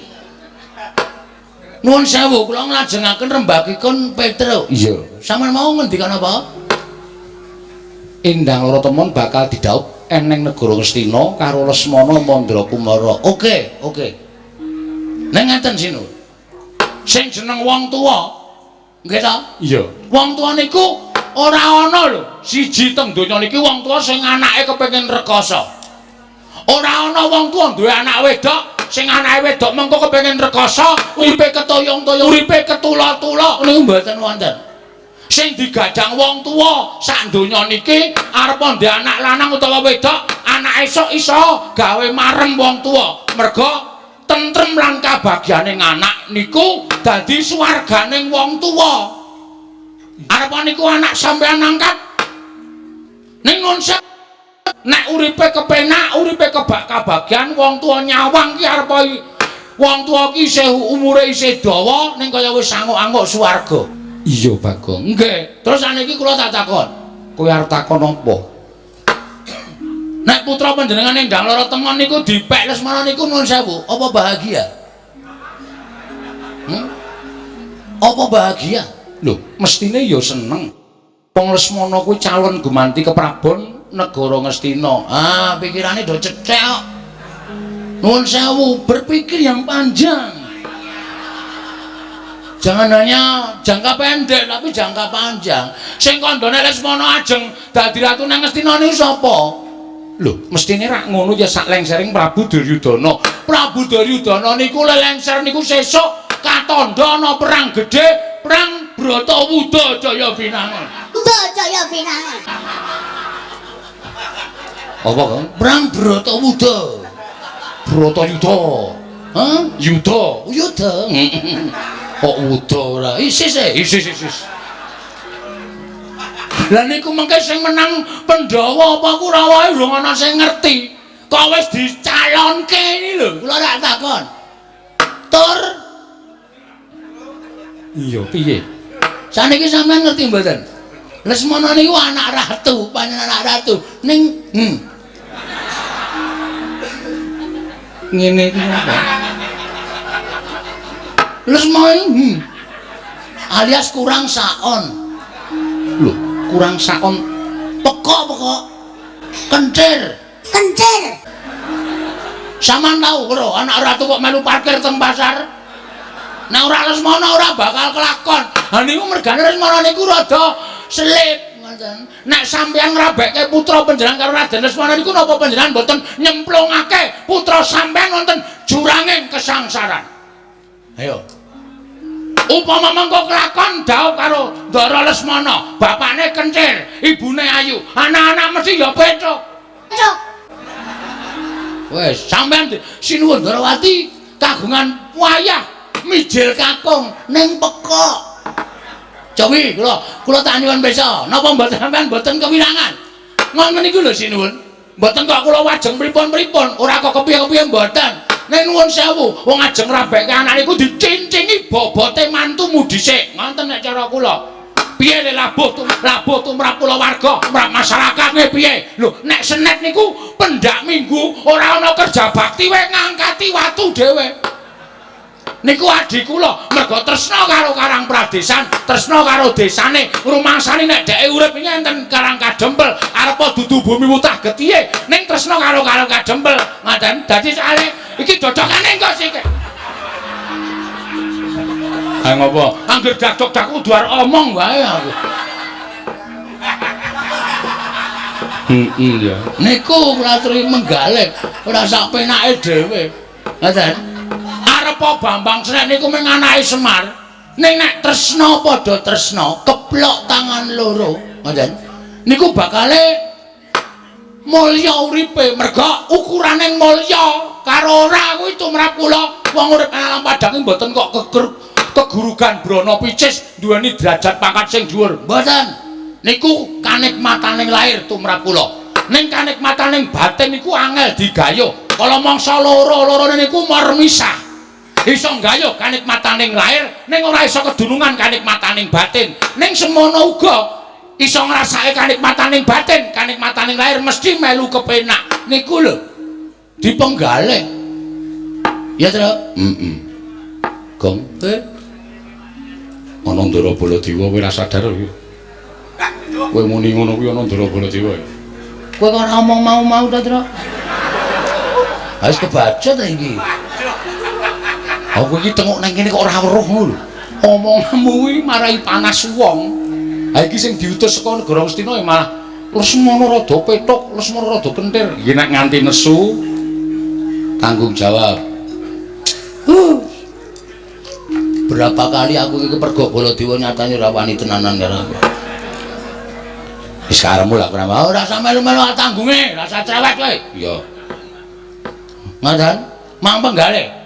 Nuwun sewu kula nglajengaken rembagipun Petro. Iya. Sampeyan mau ngendikan apa? Endang Loro Temon bakal didhaup eneng negara Ngastina karo Lesmana Mandra Kumara. Oke, oke. Ning ngeten sinuwun. Sing jeneng wong tuwa, nggih ta? Iya. Wong tuwa niku ora ana lho, siji teng donya niki wong tuwa sing anake kepengin rekoso. Ora ana wong tuwa duwe anak wedok sing anake wedok mengko kepengin rekoso, uripe ketoyong-toyong, uripe ketula-tula, niku mboten wonten. Sing digadang wong tuwa sak donya niki arep ndek anak lanang utawa wedok, anak esuk iso gawe marem wong tuwa. Merga tentrem lan kabagyane anak niku dadi swarganing wong tuwa. Arep niku anak sampean angkat ning nun nek uripe kepenak, uripe kebak kabagyan, wong tuwa nyawang ki arep wong tuwa ki isih umure isih dawa ning kaya wis anguk-anguk swarga. Iya, Bagong. Nggih. Terus saniki kula tak takon. Kowe arep takon apa? Nek putra panjenengan Endang Lara Tengon niku dipek Lesmana niku nuwun sewu, apa bahagia? Apa bahagia? Lho, mestine ya seneng. Wong Lesmana kuwi calon gumanti keprabon negara Ngastina. Ah, pikirane do cethek kok. Nuwun sewu, berpikir yang panjang. Jangan hanya jangka pendek tapi jangka panjang. Sing kandhane Lesmana ajeng dadi ratu nang Ngastina niku sapa? Lho, mestine rak ngono ya sak lengsering Prabu Duryudana. Prabu Duryudana niku lelengser niku sesuk katandha ana perang gedhe, perang Bratawuda Jaya Binangun. Jaya Binangun. Apa, Kang? Perang Bratawuda. Bratayuda. Hah? Yuda. Yuda. Kok wuda ora? Isis e, isis isis. Lah niku mengke sing menang Pandhawa apa Kurawa urung ana sing ngerti. Kok wis dicalonke iki lho, kula rak takon. Tur. Iya, piye? Saniki sampean ngerti mboten? Lesmana niku anak ratu, panjenengan anak ratu ning ngene iki apa? Lesmana alias kurang saon. Lho, kurang saon pekok-pekok kencir. Kencir. Sampeyan tau karo anak ratu kok melu parkir teng pasar? Nek ora Lesmana ora bakal kelakon. Ha niku mergane Lesmana niku rada selip ngoten. Nek sampeyan ngrabekke putra panjenengan karo Raden Lesmana niku napa panjenengan mboten nyemplungake putra sampeyan wonten juranging kesangsaran? Ayo. Upama mengko kelakon dhaup karo Ndara Lesmana, bapakne kencir, ibune ayu, anak-anak mesti ya pecuk. Pecuk. Wes, sampeyan sinuwun Ndarawati kagungan wayah mijil kakung ning pekok. Cowi kula tak nyuwun pirsa, napa mboten sampeyan mboten kewirangan? Ngoten niku lho sinuwun. Mboten kok kula wajeng pripun-pripun, ora kok kepiye-kepiye mboten. Nek nuwun sewu, wong ajeng ngrabekke anak niku dicincingi bobote mantumu dhisik. Ngoten nek cara kula. Piye le labuh labuh tumrap kulawarga, tumrap masyarakat nggih piye? Lho, nek senet niku pendak minggu ora ana kerja bakti wae ngangkati watu dhewe. Niku adhi kula mergo tresna karo Karang Pradesan, tresna karo desane, rumangsane nek dheke urip iki enten Karang Kadempel, arepa dudu bumi wutah getihe, ning tresna karo Karang Kadempel. Ngoten. Dadi soalé iki dodokane engko sik. Ha ngopo? Angger dakdok-dak kudu arep omong wae aku. Heeh ya. Niku kula aturi menggalih, ora sak penake dhewe. Ngoten. Arepa Bambang Srek niku mung anake Semar. Ning nek tresna padha tresna, keplok tangan loro, ngoten. Niku bakale mulya uripe, merga ukurane mulya karo ora kuwi tumrap kula. Wong urip nang alam padang mboten kok kegurugan brana picis duweni derajat pangkat sing dhuwur. Mboten. Niku kanikmataning lahir tumrap kula. Ning kanikmataning batin niku angel digayuh. Kala mangsa loro-lorone niku mermisah. Iso nggayuh kanikmataning lahir ning ora iso kedunungan kanikmataning batin. Ning semono uga iso ngrasake kanikmataning batin, kanikmataning lahir mesti melu kepenak. Niku lho dipenggalih. Ya, Tru? Heeh. Gong, ana Ndara Baladewa kowe ora sadar kowe. Kowe muni ngono kuwi ana Ndara Baladewa. Kowe kok ora omong mau-mau ta, Tru? Wis kebaca ta iki. Aku iki tengok nang kene kok ora weruh ngono lho. Omonganmu kuwi marai panas wong. Ha iki sing diutus saka negara Ngastina ya malah Lesmana rada pethuk, Lesmana rada kentir. Iki nek nganti nesu tanggung jawab. Berapa kali aku iki kepergok Baladewa nyatane ora wani tenanan karo aku. Wis karepmu lah ora ora sampe melu tanggunge, rasa cerewet kowe. Iya. Ngoten, mang penggalih.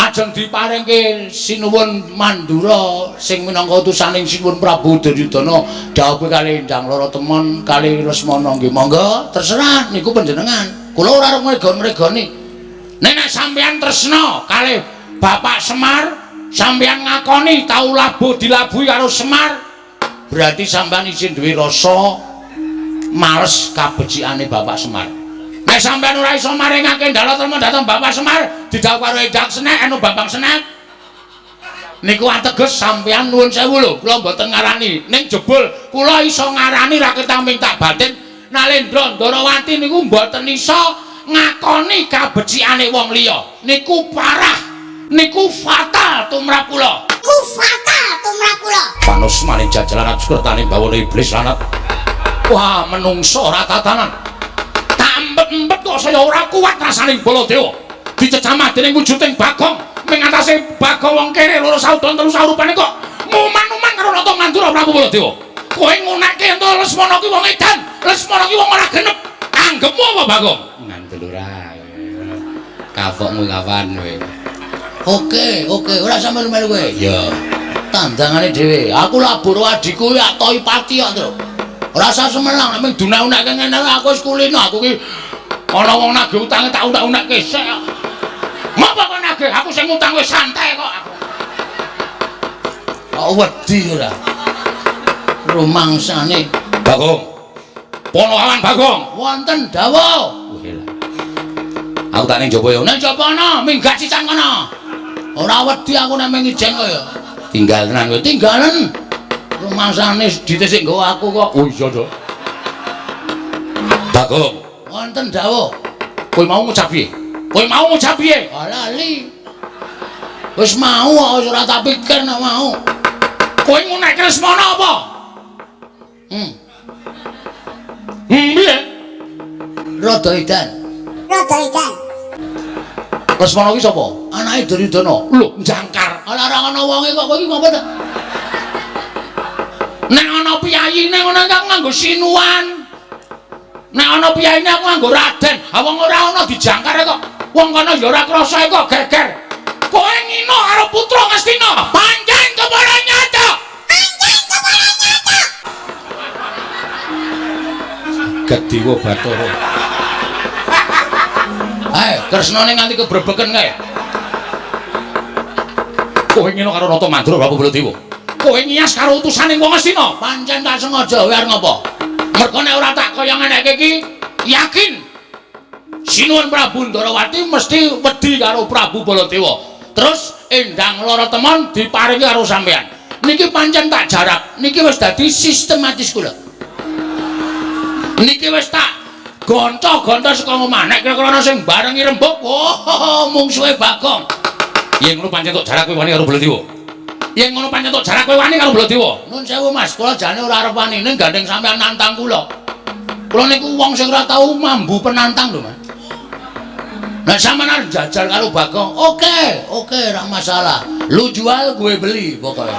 Ajeng diparingke Sinuwun Mandura sing minangka utusaning Sinuwun Prabu Duryudana dhawuhe kalih Endang Lara Temon kalih Lesmana nggih monggo terserah niku panjenengan. Kula ora arep ngregon-ngregoni. Nek nek sampeyan tresna kalih Bapak Semar, sampeyan ngakoni tau labuh dilabuhi karo Semar, berarti sampeyan isih duwe rasa males kabecikane Bapak Semar. Nek sampeyan ora iso maringake Ndala Temon dhateng Bapak Semar, didhawuh karo Endang Senek anu Bambang Senek. Niku ateges sampeyan nuwun sewu lho, kula mboten ngarani. Ning jebul kula iso ngarani ra ketaming tak batin Nalendra Ndarawati niku mboten iso ngakoni kabecikane wong liya. Niku parah, niku fatal tumrap kula. Niku fatal tumrap kula. Panusmane jajalan sukertane bawana iblis lanat. Wah, menungso ora tatanan. Empet-empet kok saya ora kuat rasane Baladewa. Dicecamah dening wujuding Bagong, ming atase Bagong wong kere loro saudon telu saurupane kok muman-uman karo Nata Mandura Prabu Baladewa. Kowe ngunekke ento Lesmana ki wong edan, Lesmana ki wong ora genep. Anggepmu apa Bagong? Ngandel ora. Kafokmu kapan kowe? Oke, oke, ora sampe melu kowe. Iya. Tandangane dhewe. Aku labur adhiku ya toi pati kok, Tru. Ora usah semelang nek mung dunek-unekke ngene aku wis kulino aku ki ana wong nagih utange tak unek-unekke sik. Ngopo kok nagih? Aku sing ngutang wis santai kok aku. Kok wedi ora? Rumangsane Bagong. Ponokawan Bagong. Wonten dawuh. Aku tak ning jaba ya. Ning jaba ana, minggat sisan kono. Ora wedi aku nek mung ijen kok ya. Tinggal tenan kowe, tinggalen. Rumangsane dite sik nggawa aku kok. Oh iya to. Bagong, wonten dawuh. Kowe mau ngucap piye? Kowe mau ngucap piye? Ah lali. Wis mau kok wis ora tak pikir nek mau. Kowe ngunekke Lesmana apa? Piye? Rada edan. Rada edan. Lesmana ki sapa? Anake Duryudana. Lho, jangkar. Ala ora ana wonge kok kowe iki ngopo ta? Nek ana piyayine ngono aku nganggo sinuwan. Nek ana piyayine aku nganggo raden. Ha wong ora ana dijangkar kok. Wong kono ya ora krasa kok geger. Kowe ngino karo putra Ngastina. Pancen kepara nyata. Pancen kepara nyata. Gediwa Bathara. Ae, Kresnane nganti kebrebeken kae. Kowe ngino karo Nata Mandura Prabu Baladewa. Kowe ngiyas karo utusane wong Ngastina. Pancen tak sengaja kowe arep ngopo? Mergo nek ora tak kaya ngeneke iki, yakin Sinuwun Prabu Ndarawati mesti wedi karo Prabu Baladewa. Terus Endang Lara Temon diparingi karo sampean. Niki pancen tak jarak, niki wis dadi sistematis kula. Niki wis tak gonco-gonco saka omah. Nek kira-kira ana sing barengi rembug, oh mungsuhe Bagong. Yen ngono pancen tok jarak kowe wani karo Baladewa. Yen ngono pancen tok jarak kowe wani karo Baladewa. Nun sewu Mas, kula jane ora arep wani ning gandeng sampean nantang kula. Kula niku wong sing ora tau mambu penantang lho, Mas. Nek sampean arep jajal karo Bagong, oke, oke ora masalah. Lu jual gue beli pokoknya.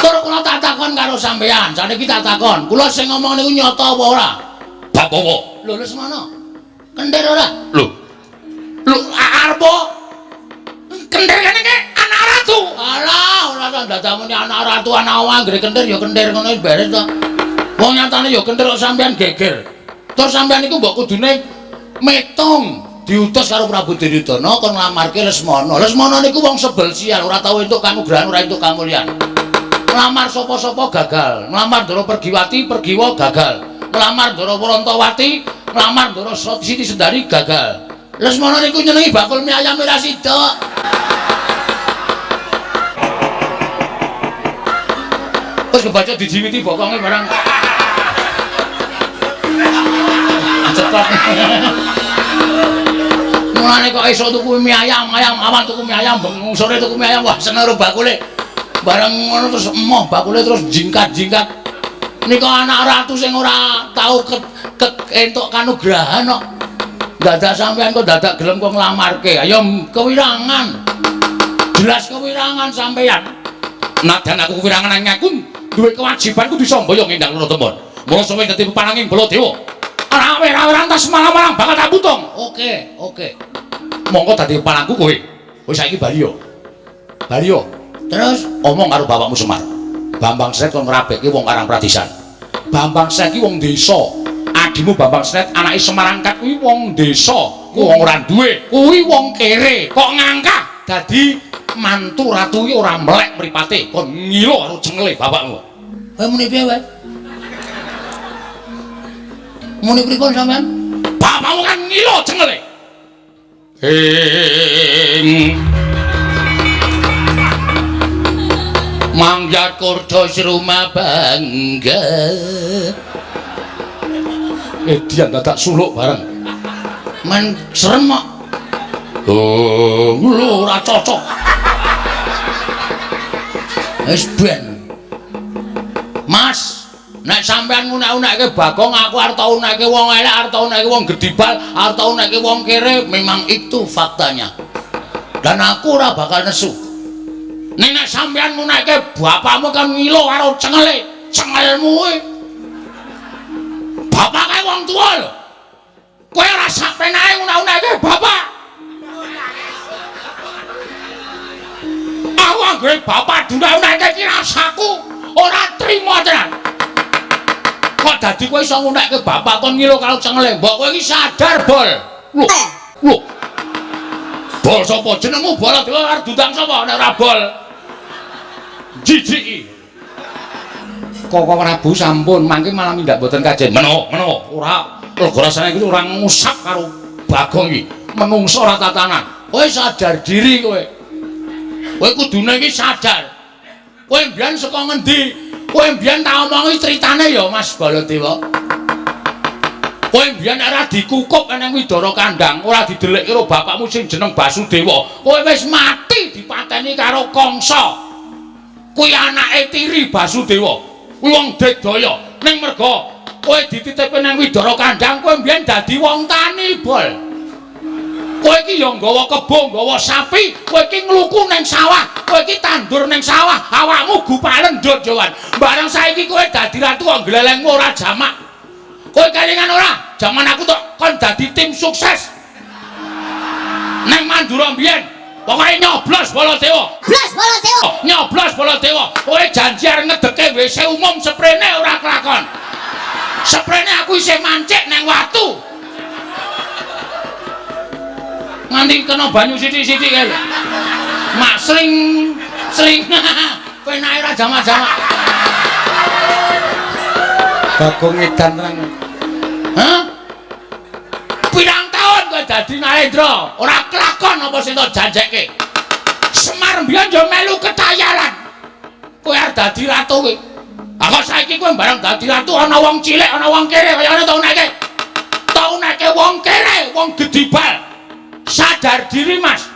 Tur kula tak takon karo sampean, saniki tak takon. Kula sing ngomong niku nyata apa ora? Bab apa? Lho Lesmana. Kentir ora? Lho. Lho arep kentir kene iki anak ratu. Alah, ora tak dadamune anak ratu anak wong anggere kentir ya kentir ngono wis beres to. Wong nyatane ya kentir kok sampean geger. Terus sampean iku mbok kudune metung diutus karo Prabu Duryudana kon nglamarke Lesmana. Lesmana niku wong sebel sial, ora tau entuk kanugrahan, ora entuk kamulyan. Nglamar sapa-sapa gagal, nglamar Ndara Pergiwati, Pergiwa gagal. Nglamar Ndara Warantawati, nglamar Ndara Siti Sendari gagal. Lesmana niku nyenengi bakul mie ayam ora sida. Wis kebaca dijiwiti bokonge barang. Cekot. Mulane kok esuk tuku mie ayam, ayam awan tuku mie ayam, bengi sore tuku mie ayam, wah seneng karo bakule. Bareng ngono terus emoh bakule terus jingkat-jingkat. Nika anak ratu sing ora tau entuk kanugrahan kok. Dadak sampean kok dadak gelem kok nglamarke. Ayo kewirangan. Jelas kewirangan sampean. Nadyan aku kewirangan nanging aku duwe kewajiban kudu iso mboyong Endang Loro Temon. Mula suwe dadi pepananging Baladewa. Ora ora-ora entas malang-malang bakal tak putung. Oke, oke. Monggo dadi pepanangku kowe. Wis saiki bali yo. Bali yo. Terus omong karo bapakmu Semar. Bambang Sret kon ngrabekke wong Karang Pradisan. Bambang Sret ki wong desa. Adimu Bambang Sret anake Semar angkat kuwi wong desa, kuwi wong ora duwe, kuwi wong kere. Kok ngangkah dadi mantu ratu ki ora melek mripate, kon ngilo karo cengele bapakmu. Kowe muni piye wae? Muni pripun sampean? Bapakmu kan ngilo cengele. Ing Mangga kurdo serumah bangga. Edian dadak suluk bareng. Men serem kok. Oh, lho ora cocok. Wis ben. Mas, nek sampean ngunek-unekke Bagong, aku arep tau unekke wong elek, arep tau unekke wong gedibal, arep tau unekke wong kere, memang itu faktanya. Dan aku ora bakal nesu. Nek nek sampean ngunekke bapakmu kan ngilo karo cengele, cengelmu kuwi. Bapak kae wong tuwa lho. Kowe ora sak penake ngunek-unekke bapak. Aku anggere bapak dunek-unekke iki rasaku ora trima tenan. Kok dadi kowe iso ngunekke bapak kon ngilo karo cengele? Mbok kowe iki sadar, Bol. Lho, lho. Bol sapa? Jenengmu Baladewa arep diundang sapa nek ora Bol? Jijiki. Koko Prabu sampun mangke malah mindak mboten kajen. Meno, meno, ora lega rasane iki ora ngusap karo Bagong iki. Menungso ora tatanan. Kowe sadar diri kowe. Kowe kudune iki sadar. Kowe mbiyen saka ngendi? Kowe mbiyen tak omongi critane ya Mas Baladewa. Kowe mbiyen ora dikukup nang Widara Kandang, ora didelikke karo bapakmu sing jeneng Basudewa. Kowe wis mati dipateni karo Kangsa. Kuwi anake tiri Basudewa. Kuwi wong digdaya. Ning merga kowe dititipke nang Widara Kandang, kowe mbiyen dadi wong tani, Bol. Kowe iki ya nggawa kebo, nggawa sapi, kowe iki ngluku nang sawah, kowe iki tandur nang sawah, awakmu gupalen ndut Jawan. Bareng saiki kowe dadi ratu kok glelengmu ora jamak. Kowe kelingan ora? Jaman aku tok kon dadi tim sukses. Nang Mandura mbiyen, pokoke nyoblos Baladewa. Blos Baladewa. Nyoblos Baladewa. Kowe janji arep ngedeke WC umum seprene ora kelakon. Seprene aku isih mancik nang watu. Nganti kena banyu sithik-sithik kae lho. Mak sring sring penake ora jamak-jamak. Bagong edan tenan. Hah? Pirang taun kowe dadi Narendra, ora kelakon apa sing tok janjekke. Semar mbiyen yo melu ketayalan. Kowe arep dadi ratu kowe. Ah kok saiki kowe bareng dadi ratu ana wong cilik, ana wong kere kaya ngene to uneke. Tau uneke wong kere, wong gedibal. Sadar diri Mas.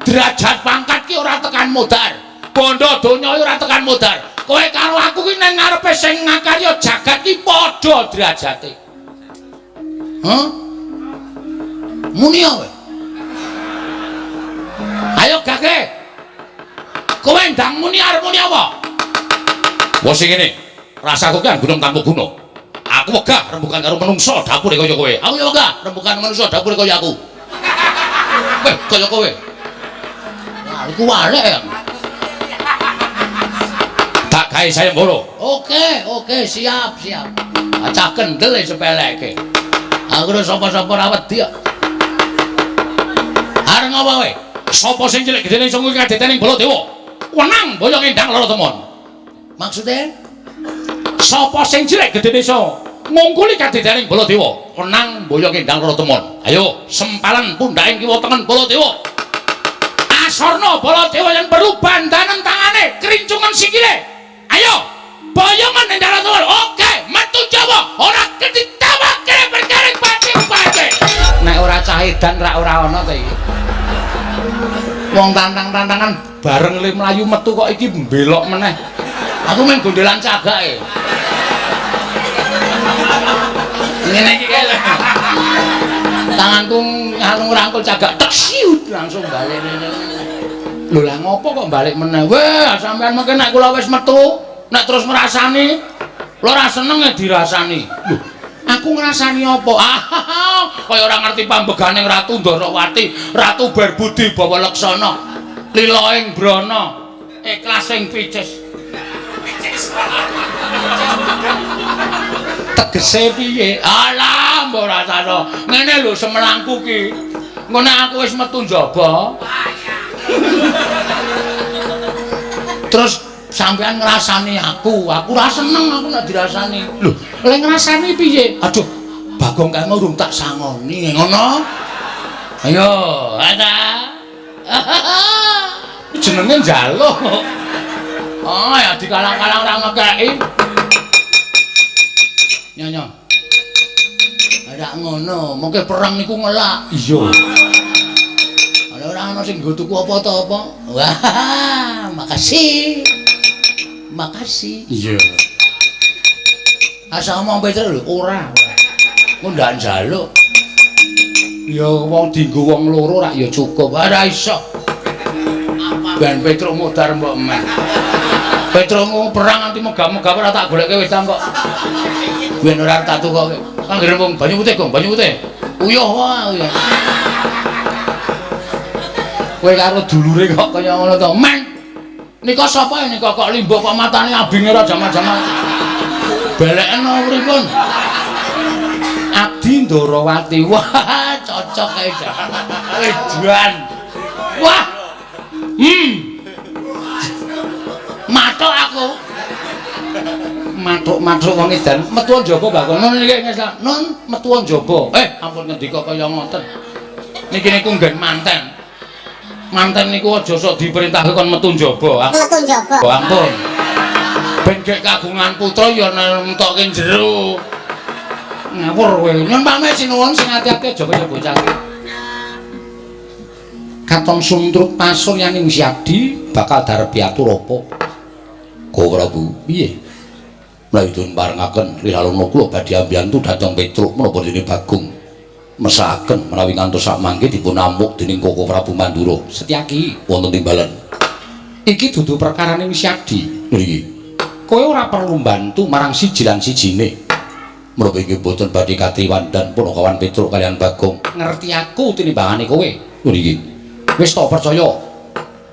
Derajat pangkat ki ora tekan modar. Bondo donya ora tekan modar. Kowe karo aku ki nang ngarepe sing ngakarya jagat ki padha derajate. Hah? Muni kowe. Ayo gage. Kowe ndang muni arep muni apa? Wah sing ngene. Rasaku ki gunung tanpa guna. Aku wegah rembukan karo menungso dapure kaya kowe. Aku ya wegah rembukan menungso dapure kaya aku. Weh, kaya kowe. Wah, iku walek ya. Tak gawe sayembara. Oke, oke, siap, siap. Acah kendel sepeleke. Aku ora sapa-sapa ora wedi kok. Arep ngopo kowe? Sapa sing cilik gedene iso nguwi kadetening Baladewa? Wenang boyong Endang Loro Temon. Maksude? Sapa sing cilik gedene iso ngungkuli kadetening Baladewa? Wenang boyong Endang Loro Temon. Ayo, sempalan pundhaking kiwa tengen Baladewa. Asorna Baladewa yen perlu bandanen tangane, krincungan sikile. Ayo, boyongan Endang Loro Temon. Oke, metu Jawa, ora ketitawake perkara pati. Cah edan rak ora ana ta iki. Wong tantang-tantangan bareng le mlayu metu kok iki mbelok meneh. Aku main gondelan cagake. Ngene iki kae lho. Tanganku ngalung rangkul cagak tek siut langsung balik rene. Lho lah ngopo kok balik meneh? Weh, sampean mengke nek kula wis metu, nek terus ngrasani, kula ora seneng e dirasani. Lho, aku ngrasani apa? Ah, kaya ora ngerti pambegane Ratu Ndorowati, Ratu Berbudi Bawa Leksana, lila ing brana, ikhlas ing picis. Tegese piye? Alah, mbok rasane. Ngene lho semelangku ki. Engko nek aku wis metu njaba. Terus sampean ngrasani aku, aku ora seneng aku nek dirasani. Lho, lek ngrasani piye? Aduh, Bagong kae mau urung tak sangoni, ngono. Ayo, ada. Jenenge njaluk. Oh, ya dikalang-kalang ora ngekeki. Nyonya. Ora ngono, mengke perang niku ngelak. Iya. Ana ora ana sing nggo tuku apa ta apa. Wah, makasih. Makasih. Iya. Asa omong Petruk lho, ora. Engko ndak njaluk. Ya wong dienggo wong loro rak ya cukup. Ora iso. Ben Petruk modar mbok men. Petruk perang nganti megah-megah ora tak goleke wis kok. Ben ora tak tukoke. Anggere wong banyu putih, Gong, banyu putih. Uyuh wae uyuh. Kowe karo dulure kok kaya ngono to, men. Nika sapa nika kok limbuk kok matane abinge ora jaman-jaman. Beleken pripun? Abdi Ndorowati. Wah, cocok kae. Edan. Wah. Mathuk aku. Mathuk-mathuk wong edan. Metu njaba Bagong. Nun iki ngeslah. Nun metu njaba. Ampun ngendika kaya ngoten. Niki niku nggen manten. Manten niku aja sok diperintahke kon metu njaba. Metu njaba. Ampun. Ben gek kagungan putra ya nentokke jero. Ngawur kowe. Nyun pamit sinuwun sing ati-ati aja kaya bocah iki. Katon suntrut pasuryaning Syadi bakal darep atur apa? Ko Prabu, piye? Mlayu dun parengaken rilaluna kula badhe ambiyantu dhateng Petruk menapa dene Bagong mesakaken menawi ngantos sak mangke dipun amuk dening Koko Prabu Mandura. Setyaki wonten timbalan. Iki dudu perkaraning Syadi. Nggih. Kowe ora perlu mbantu marang siji lan sijine. Menapa inggih boten badhe katriwandan punakawan Petruk kalian Bagong. Ngerti aku tinimbangane kowe. Nggih. Wis tak percaya.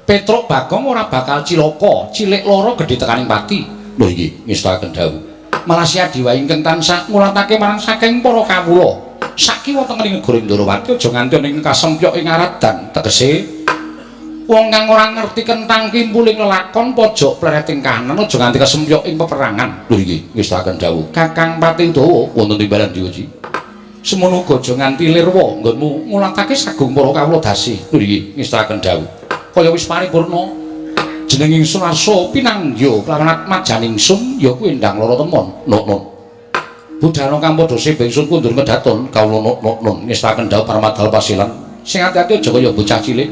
Petruk Bagong ora bakal cilaka, cilik loro gedhe tekaning pati. Lho iki ngestakaken dawuh. Malah Syadi wae ingkang tansah ngulatake marang saking para kawula. Sakiwa tengen negara Ndorowati aja nganti ana ing kasempyok ing aradan. Tegese wong kang ora ngerti kentang kimpuling lelakon pojok plereting kahanan aja nganti kasempyok ing peperangan. Lho iki ngestakaken dawuh. Kakang Pati Udawa wonten timbalan diuji. Semono uga aja nganti lirwa nggonmu ngulatake sagung para kawula dasi. Lho iki ngestakaken dawuh. Kaya wis paripurna jeneng ingsun arsa pinangya kelawan atmajaning ingsun ya kuwi Endang Lara Temon. Nok-nok. Budhana kang padha sebe ingsun kundur kedaton kawula nok-nok ngestakaken dawuh Parmadal Pasilan. Sing ati-ati aja kaya bocah cilik.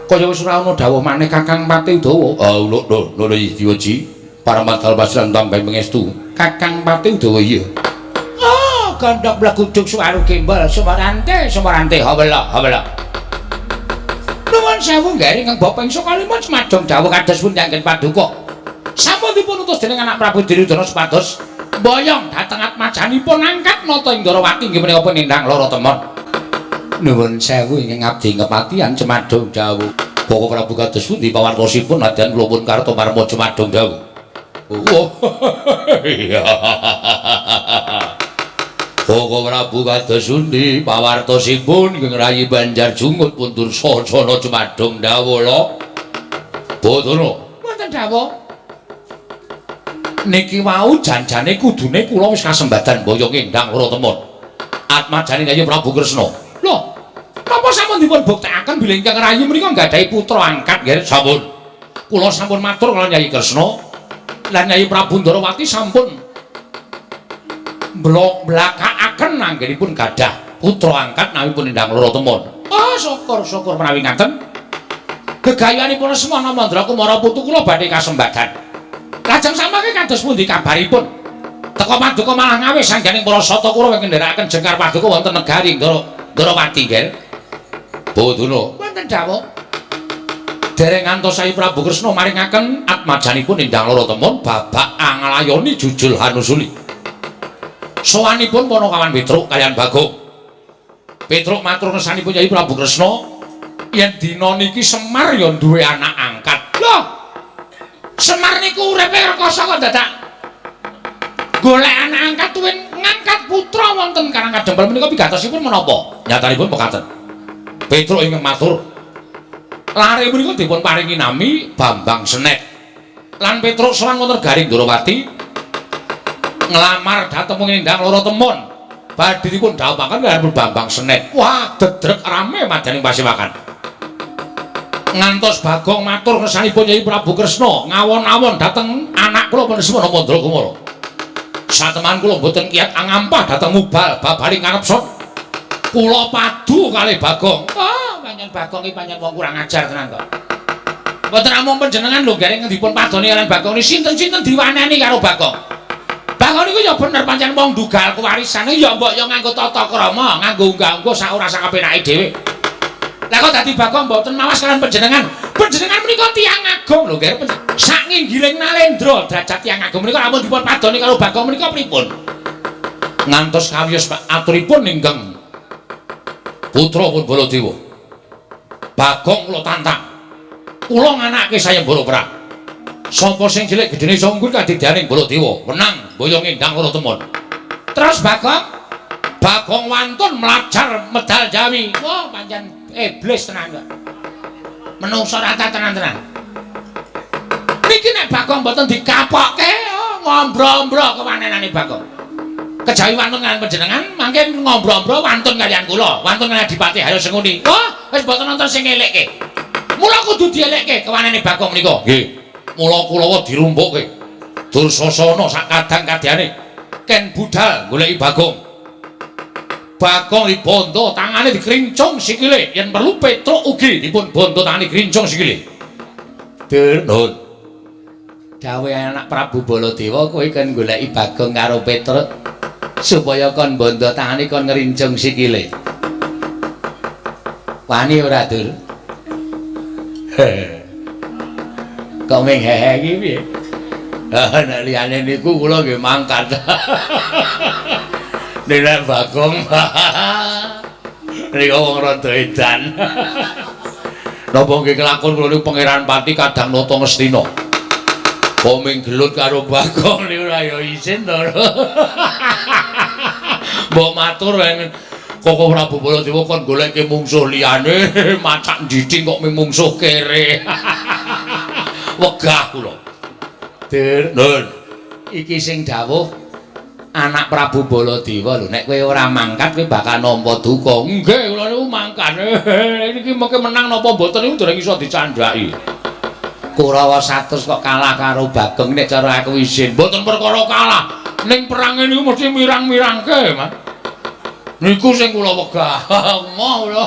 Kaya wis ora ana dawuh maneh Kakang Pati Udawa. Ah lho lho lho diweji Parmadal Pasilan tambahi pangestu. Kakang Pati Udawa iya. Oh, gandhok blegudug suwaru gembol sumarante sumarante hawela hawela. Nuwun sewu nggih ingkang bapa ingsun kalima semadong dawuh kados pundi anggen paduka. Sampun dipun utus dening anak Prabu Duryudana supados mboyong dhateng atmajanipun angkat nata ing Ndorowati inggih menika Endang Lara Temon. Nuwun sewu ingkang abdi kepatihan cemadong dawuh. Bapa Prabu kados pundi pawartosipun nadyan kula pun Kartomarma cemadong dawuh. Oh. Iya. Koko Prabu kados pundi pawartosipun ingkang rayi Banjar Jungut pun Dursasana cemadong dawuh lho. Bathara. Wonten dawuh. Niki wau janjane kudune kula wis kasembadan mboyong Endang Lara Temon. Atmajane Kyai Prabu Kresna. Lho, napa sampun dipun buktekaken bilih ingkang rayi menika nggadahi putra angkat nggih? Sampun. Kula sampun matur kaliyan Kyai Kresna lan Kyai Prabu Ndorowati sampun blakakaken anggenipun gadah Putra angkat nawi pun Endang Loro Temon. Oh, syukur-syukur menawi ngaten. Gegayanipun Semana Mandra Kumara putu kula badhe kasembadan. Lajeng samangke kados pundi kabaripun? Teka paduka malah ngawis sangganing para sata Kurawa ingkang ndherekaken jengkar paduka wonten negari Ndrawati, Nger. Boduna, wonten dawuh. Dereng ngantos Sai Prabu Kresna maringaken atmajanipun Endang Loro Temon babak angalayoni jujul hanusuli. Sowanipun Panakawan Petruk kaliyan Bagong. Petruk matur ngersanipun Yai Prabu Kresna yen dina niki Semar ya duwe anak angkat. Loh. Semar niku uripe rekoso kok dadak golek anak angkat tuwin ngangkat putra wonten Karang Kadempel menika pigatosipun menapa? Nyatanipun mekaten. Petruk ingkang matur, lare menika dipun paringi nami Bambang Senet. Lan Petruk sowan wonten Garing Ndrawati nglamar dhateng Endang Loro Temon. Badhe dipun dhawuhaken kaliyan Bambang Senet. Wah, dedrek rame madaning pasewakan. Ngantos Bagong matur ngersanipun Yai Prabu Kresna ngawon-awon dhateng anak kula pun Semana Mandra Kumara. Sateman kula mboten kiyat angampah dhateng mubal babaling kanepson. Kula padu kalih Bagong. Ah, pancen Bagong iki pancen wong kurang ajar tenan kok. Mboten namung panjenengan lho gareng dipun padoni kaliyan Bagong ni sinten-sinten diwaneni karo Bagong. Bagong niku ya bener pancen wong ndugal kewarisan ya mbok ya nganggo tata krama, nganggo unggah-ungguh sak ora sak kepenake dhewe. Lah kok dadi Bagong mboten mawas kaliyan panjenengan. Panjenengan menika tiyang agung lho, Ger. Sak nginggiling nalendra derajat tiyang agung menika lamun dipun padoni karo Bagong menika pripun? Ngantos kawiyos aturipun ingkang putra pun Baladewa. Bagong kula tantang. Kula nganake sayembara perang. Sapa sing cilik gedene iso unggul kadidyaning Baladewa, menang boyong Endang Loro Temon. Terus Bagong, Bagong wantun mlajar medal Jawi. Wah, pancen iblis tenan kok. Menungso rata tenan-tenan. Niki nek Bagong mboten dikapokke, oh, ngombro-ombro kewanenane Bagong. Kejawi wantun kaliyan panjenengan, mangke ngombro-ombro wantun kaliyan kula, wantun kaliyan Adipati Haryo Sengkuni. Wah, wis mboten nonton sing ngelekke. Mula kudu dielekke kewanene Bagong menika. Nggih. Mula kulawa dirumpukke. Dursasana sak kadang kadyane ken budal goleki Bagong. Bagong dibondo tangane dikrincung sikile, yen perlu Petruk ugi dipun bondo tangane krincung sikile. Dur, nuwun. Dawuh anak Prabu Baladewa kowe kon goleki Bagong karo Petruk supaya kon bondo tangane kon ngrincung sikile. Wani ora, Dur? Kok ming hehe iki piye? Ah, nek liyane niku kula nggih mangkat. Nek Bagong niku wong rada edan. Napa nggih kelakon kula niku Pangeran Pati kadang nata Ngastina. Kok ming gelut karo Bagong niku ora ya isin to. Mbok matur Koko Prabu Baladewa kon goleke mungsuh liyane, macak ndiding kok ming mungsuh kere. Wegah kula. Dur, nun. Iki sing dawuh anak Prabu Baladewa lho, nek kowe ora mangkat kowe bakal nampa duka. Nggih, kula niku mangkat. Niki mengke menang napa mboten niku dereng iso dicandhaki. Kurawa 100 kok kalah karo Bagong nek cara aku izin. Mboten perkara kalah. Ning perange niku mesti mirang-mirangke, Mas. Niku sing kula wegah. Moh kula.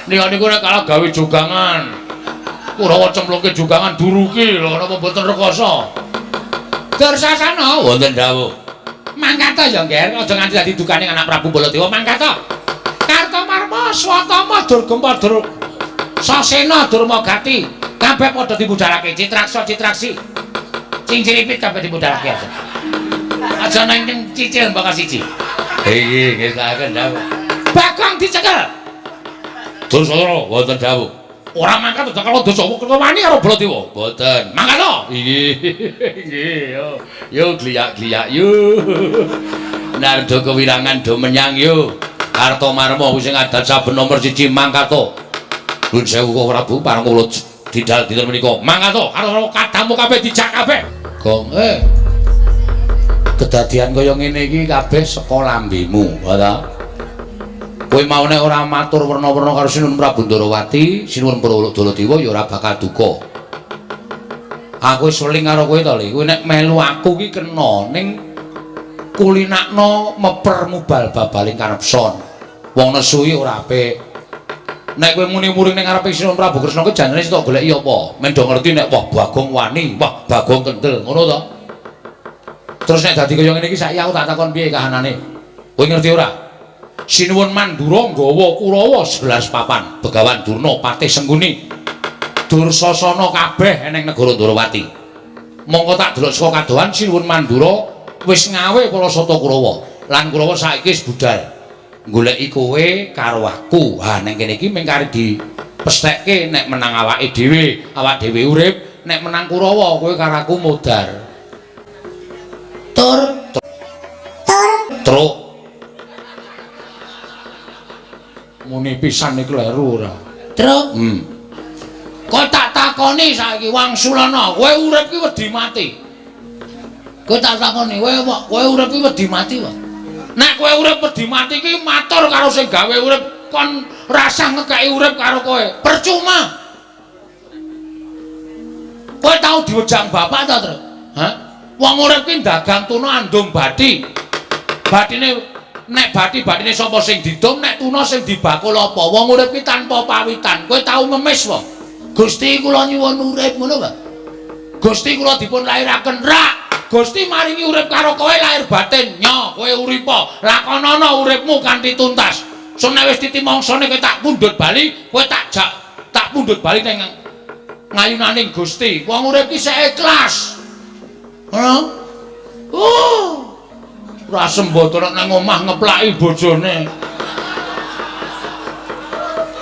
Nika niku nek kalah gawe jogangan. Kurawa cemplungke jogangan duruki lho napa mboten rekoso. Dursasana wonten dawuh. Mangkat ta ya, Nger, aja nganti dadi dukane anak Prabu Baladewa mangkat ta. Kartomarma, Swatama, Durgempa, Dur Sasena, Durmagati, kabeh padha dibudalake Citraksa, Citraksi. Cingciripit kabeh dibudalake aja. Aja nang cicil mbaka siji. Nggih, nggih saken dawuh. Bagong dicekel. Dursasana wonten dawuh. Ora mangkat aja kalau dosa wani karo Baladewa. Mboten. Mangkat to? Nggih. Nggih, yo. Yo gliyak-gliyak yo. Nardo kewirangan do menyang yo. Kartomarma wis sing adat saben nomor 1 mangkat to. Nuwun sewu Koko Prabu pareng kula didal dinten menika. Mangkat to karo kadamu kabeh dijak kabeh. Gong Kedadian kaya ngene iki kabeh saka lambemu, ta? Kowe mau nek ora matur werna-werna karo Sinuwun Prabu Ndrawati, Sinuwun Baladewa ya ora bakal duka. Aku wis weling karo kowe to, Le. Kowe nek melu aku ki kena ning kulinakno meper mubal babaling kanepson. Wong nesu iki ora apik. Nek kowe muni muring ning ngarepe Sinuwun Prabu Kresna kuwi janjane sing tok goleki apa? Men do ngerti nek wah Bagong wani, wah Bagong kendel, ngono to. Terus nek dadi kaya ngene iki saiki aku tak takon piye kahanane. Kowe ngerti ora? Sinuwun Mandura nggawa Kurawa 11 papan, Begawan Durna Patih Sengkuni. Dursasana kabeh eneng negara Ndorowati. Mongko tak delok saka kadohan Sinuwun Mandura wis ngawe para sata Kurawa. Lan Kurawa saiki wis budal goleki kowe karo aku. Ha ning kene iki mung kari dipesthekke nek menang awake dhewe, awak dhewe urip, nek menang Kurawa kowe karo aku modar. Tur Tur truk. Muni pisan iki kleru ora? Truk. Kowe tak takoni saiki Wangsulana, kowe urip ki wedi mati. Kowe tak takoni, kowe urip ki wedi mati wae. Nek kowe urip wedi mati ki matur karo sing gawe urip, kon rasah ngekeki urip karo kowe. Percuma. Kowe tau diwejang bapak ta, Truk? Hah? Wong urip ki dagang tuna andum bathi. Bathine nek bathi-bathine sapa sing didum, nek tuna sing dibakul apa? Wong urip ki tanpa pawitan. Kowe tau ngemis wae. Gusti kula nyuwun urip ngono wae. Gusti kula dipun lairaken rak. Gusti maringi urip karo kowe lahir batin. Nyo, kowe uripa. Lakonana uripmu kanthi tuntas. Sun nek wis titi mangsane kowe tak pundhut bali, kowe tak jak tak pundhut bali ning ngayunaning Gusti. Wong urip ki sik ikhlas. Ngono. Ora sembodo nek nang omah ngeplaki bojone.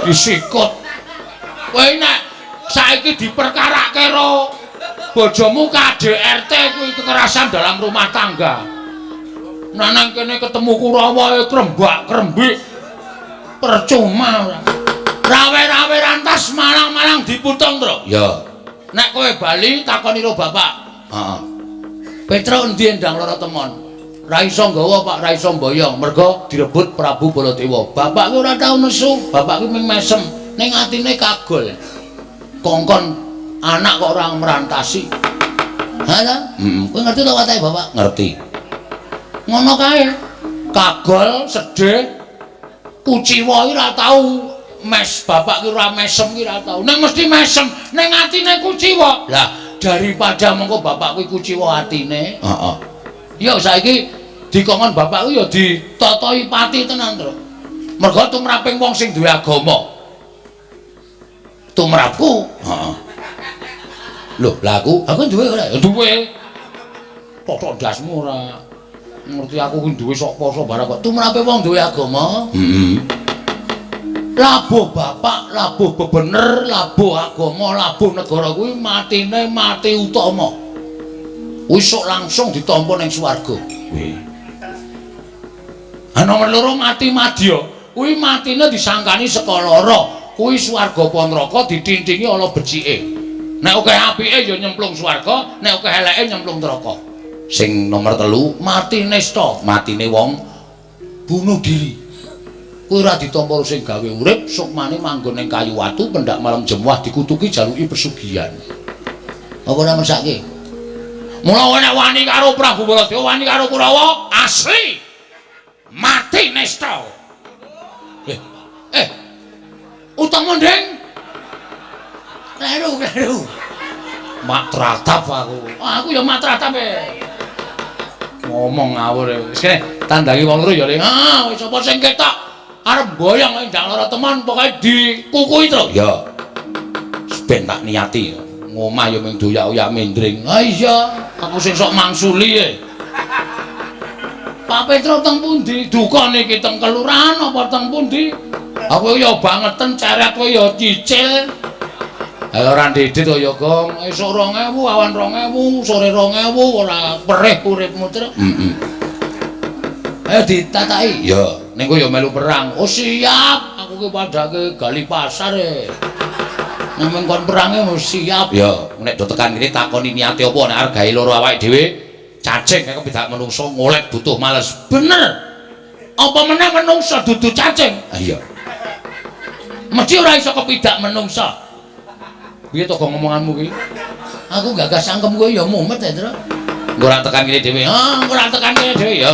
Disikut. Kowe nek saiki diperkarake karo bojomu KDRT kuwi kekerasan dalam rumah tangga. Nah nang kene ketemu Kurawa krembak-krembik. Percuma ora. Rawe-rawe rantas malang-malang diputung, Tru. Ya. Nek kowe bali takoni karo bapak. Heeh. Petro endi endang lara temon? Ra iso nggawa, Pak, ra iso mboyong, mergo direbut Prabu Baladewa. Bapak ki ora tau nesu, bapak ki mung mesem, ning atine kagol. Kongkon anak kok ora merantasi. Ha ta? Heeh. Kowe ngerti to watake bapak? Ngerti. Ngono kae. Kagol, sedih, kuciwa iki ora tau mes, bapak ki ora mesem ki ora tau. Ning mesti mesem, ning atine kuciwa. Lah, daripada mengko bapak kuwi kuciwa atine. Heeh. Ya saiki dikongkon bapak kuwi ya ditatahi pati tenan, Tru. Mergo tumraping wong sing duwe agama. Tumrapku. Heeh. Lho, lah aku duwe ora? Ya duwe. Totok ndasmu ora. Ngerti aku kuwi duwe sok poso barang kok. Tumrape wong duwe agama. Heeh. Labuh bapak, labuh bebener, labuh agama, labuh negara kuwi matine mati utama. Wis sok langsung ditampa ning swarga. Kuwi. Ha nomor loro mati madya. Kuwi matine disangkani saka lara. Kuwi swarga apa neraka ditintingi ala becike. Nek akeh apike ya nyemplung swarga, nek akeh eleke nyemplung neraka. Sing nomor 3 mati nista, matine wong bunuh diri. Kuwi ora ditampa sing gawe urip, sukmane manggon ning kayu watu pendak malam jemuah dikutuki jaluki pesugihan. Apa ora mesake? Mula nek wani karo Prabu Baladewa, wani karo Kurawa, asli mati nista. Utama nding. Kleru, kleru. Mak tratap aku. Aku ya mak tratap e. Ngomong ngawur e. Wis kene tandangi wong loro ya, Le. Ah, wis sapa sing ketok arep mboyong ndang lara teman pokoke dikukuhi, Tru. Ya. Ben tak niati. Ngomah ya mung doyak-oyak mendring. Ha iya, aku sing sok mangsuli e. Pak Petro teng pundi? Duka niki teng kelurahan apa teng pundi? Aku ya bangeten ceret kowe ya cicil. Ayo ora ndedit kaya Gong, esuk 2000, awan 2000, sore 2000 ora perih uripmu, Tru. Heeh. Ayo ditataki. Ya, ning kowe ya melu perang. Oh siap, aku ki padhake gali pasar e. Nang kon perange mesti siap. Ya, nek do tekan kene takoni niate apa nek arep gawe loro awake dhewe, cacing kaya kepidak menungso ngolek butuh males. Bener. Apa meneh menungso dudu cacing? Ha iya. Mesti ora iso kepidak menungso. Piye to kok ngomonganmu ki? Aku gagas cangkem kowe ya mumet ya, Tru. Engko ora tekan kene dhewe. Ha, engko ora tekan kene dhewe ya.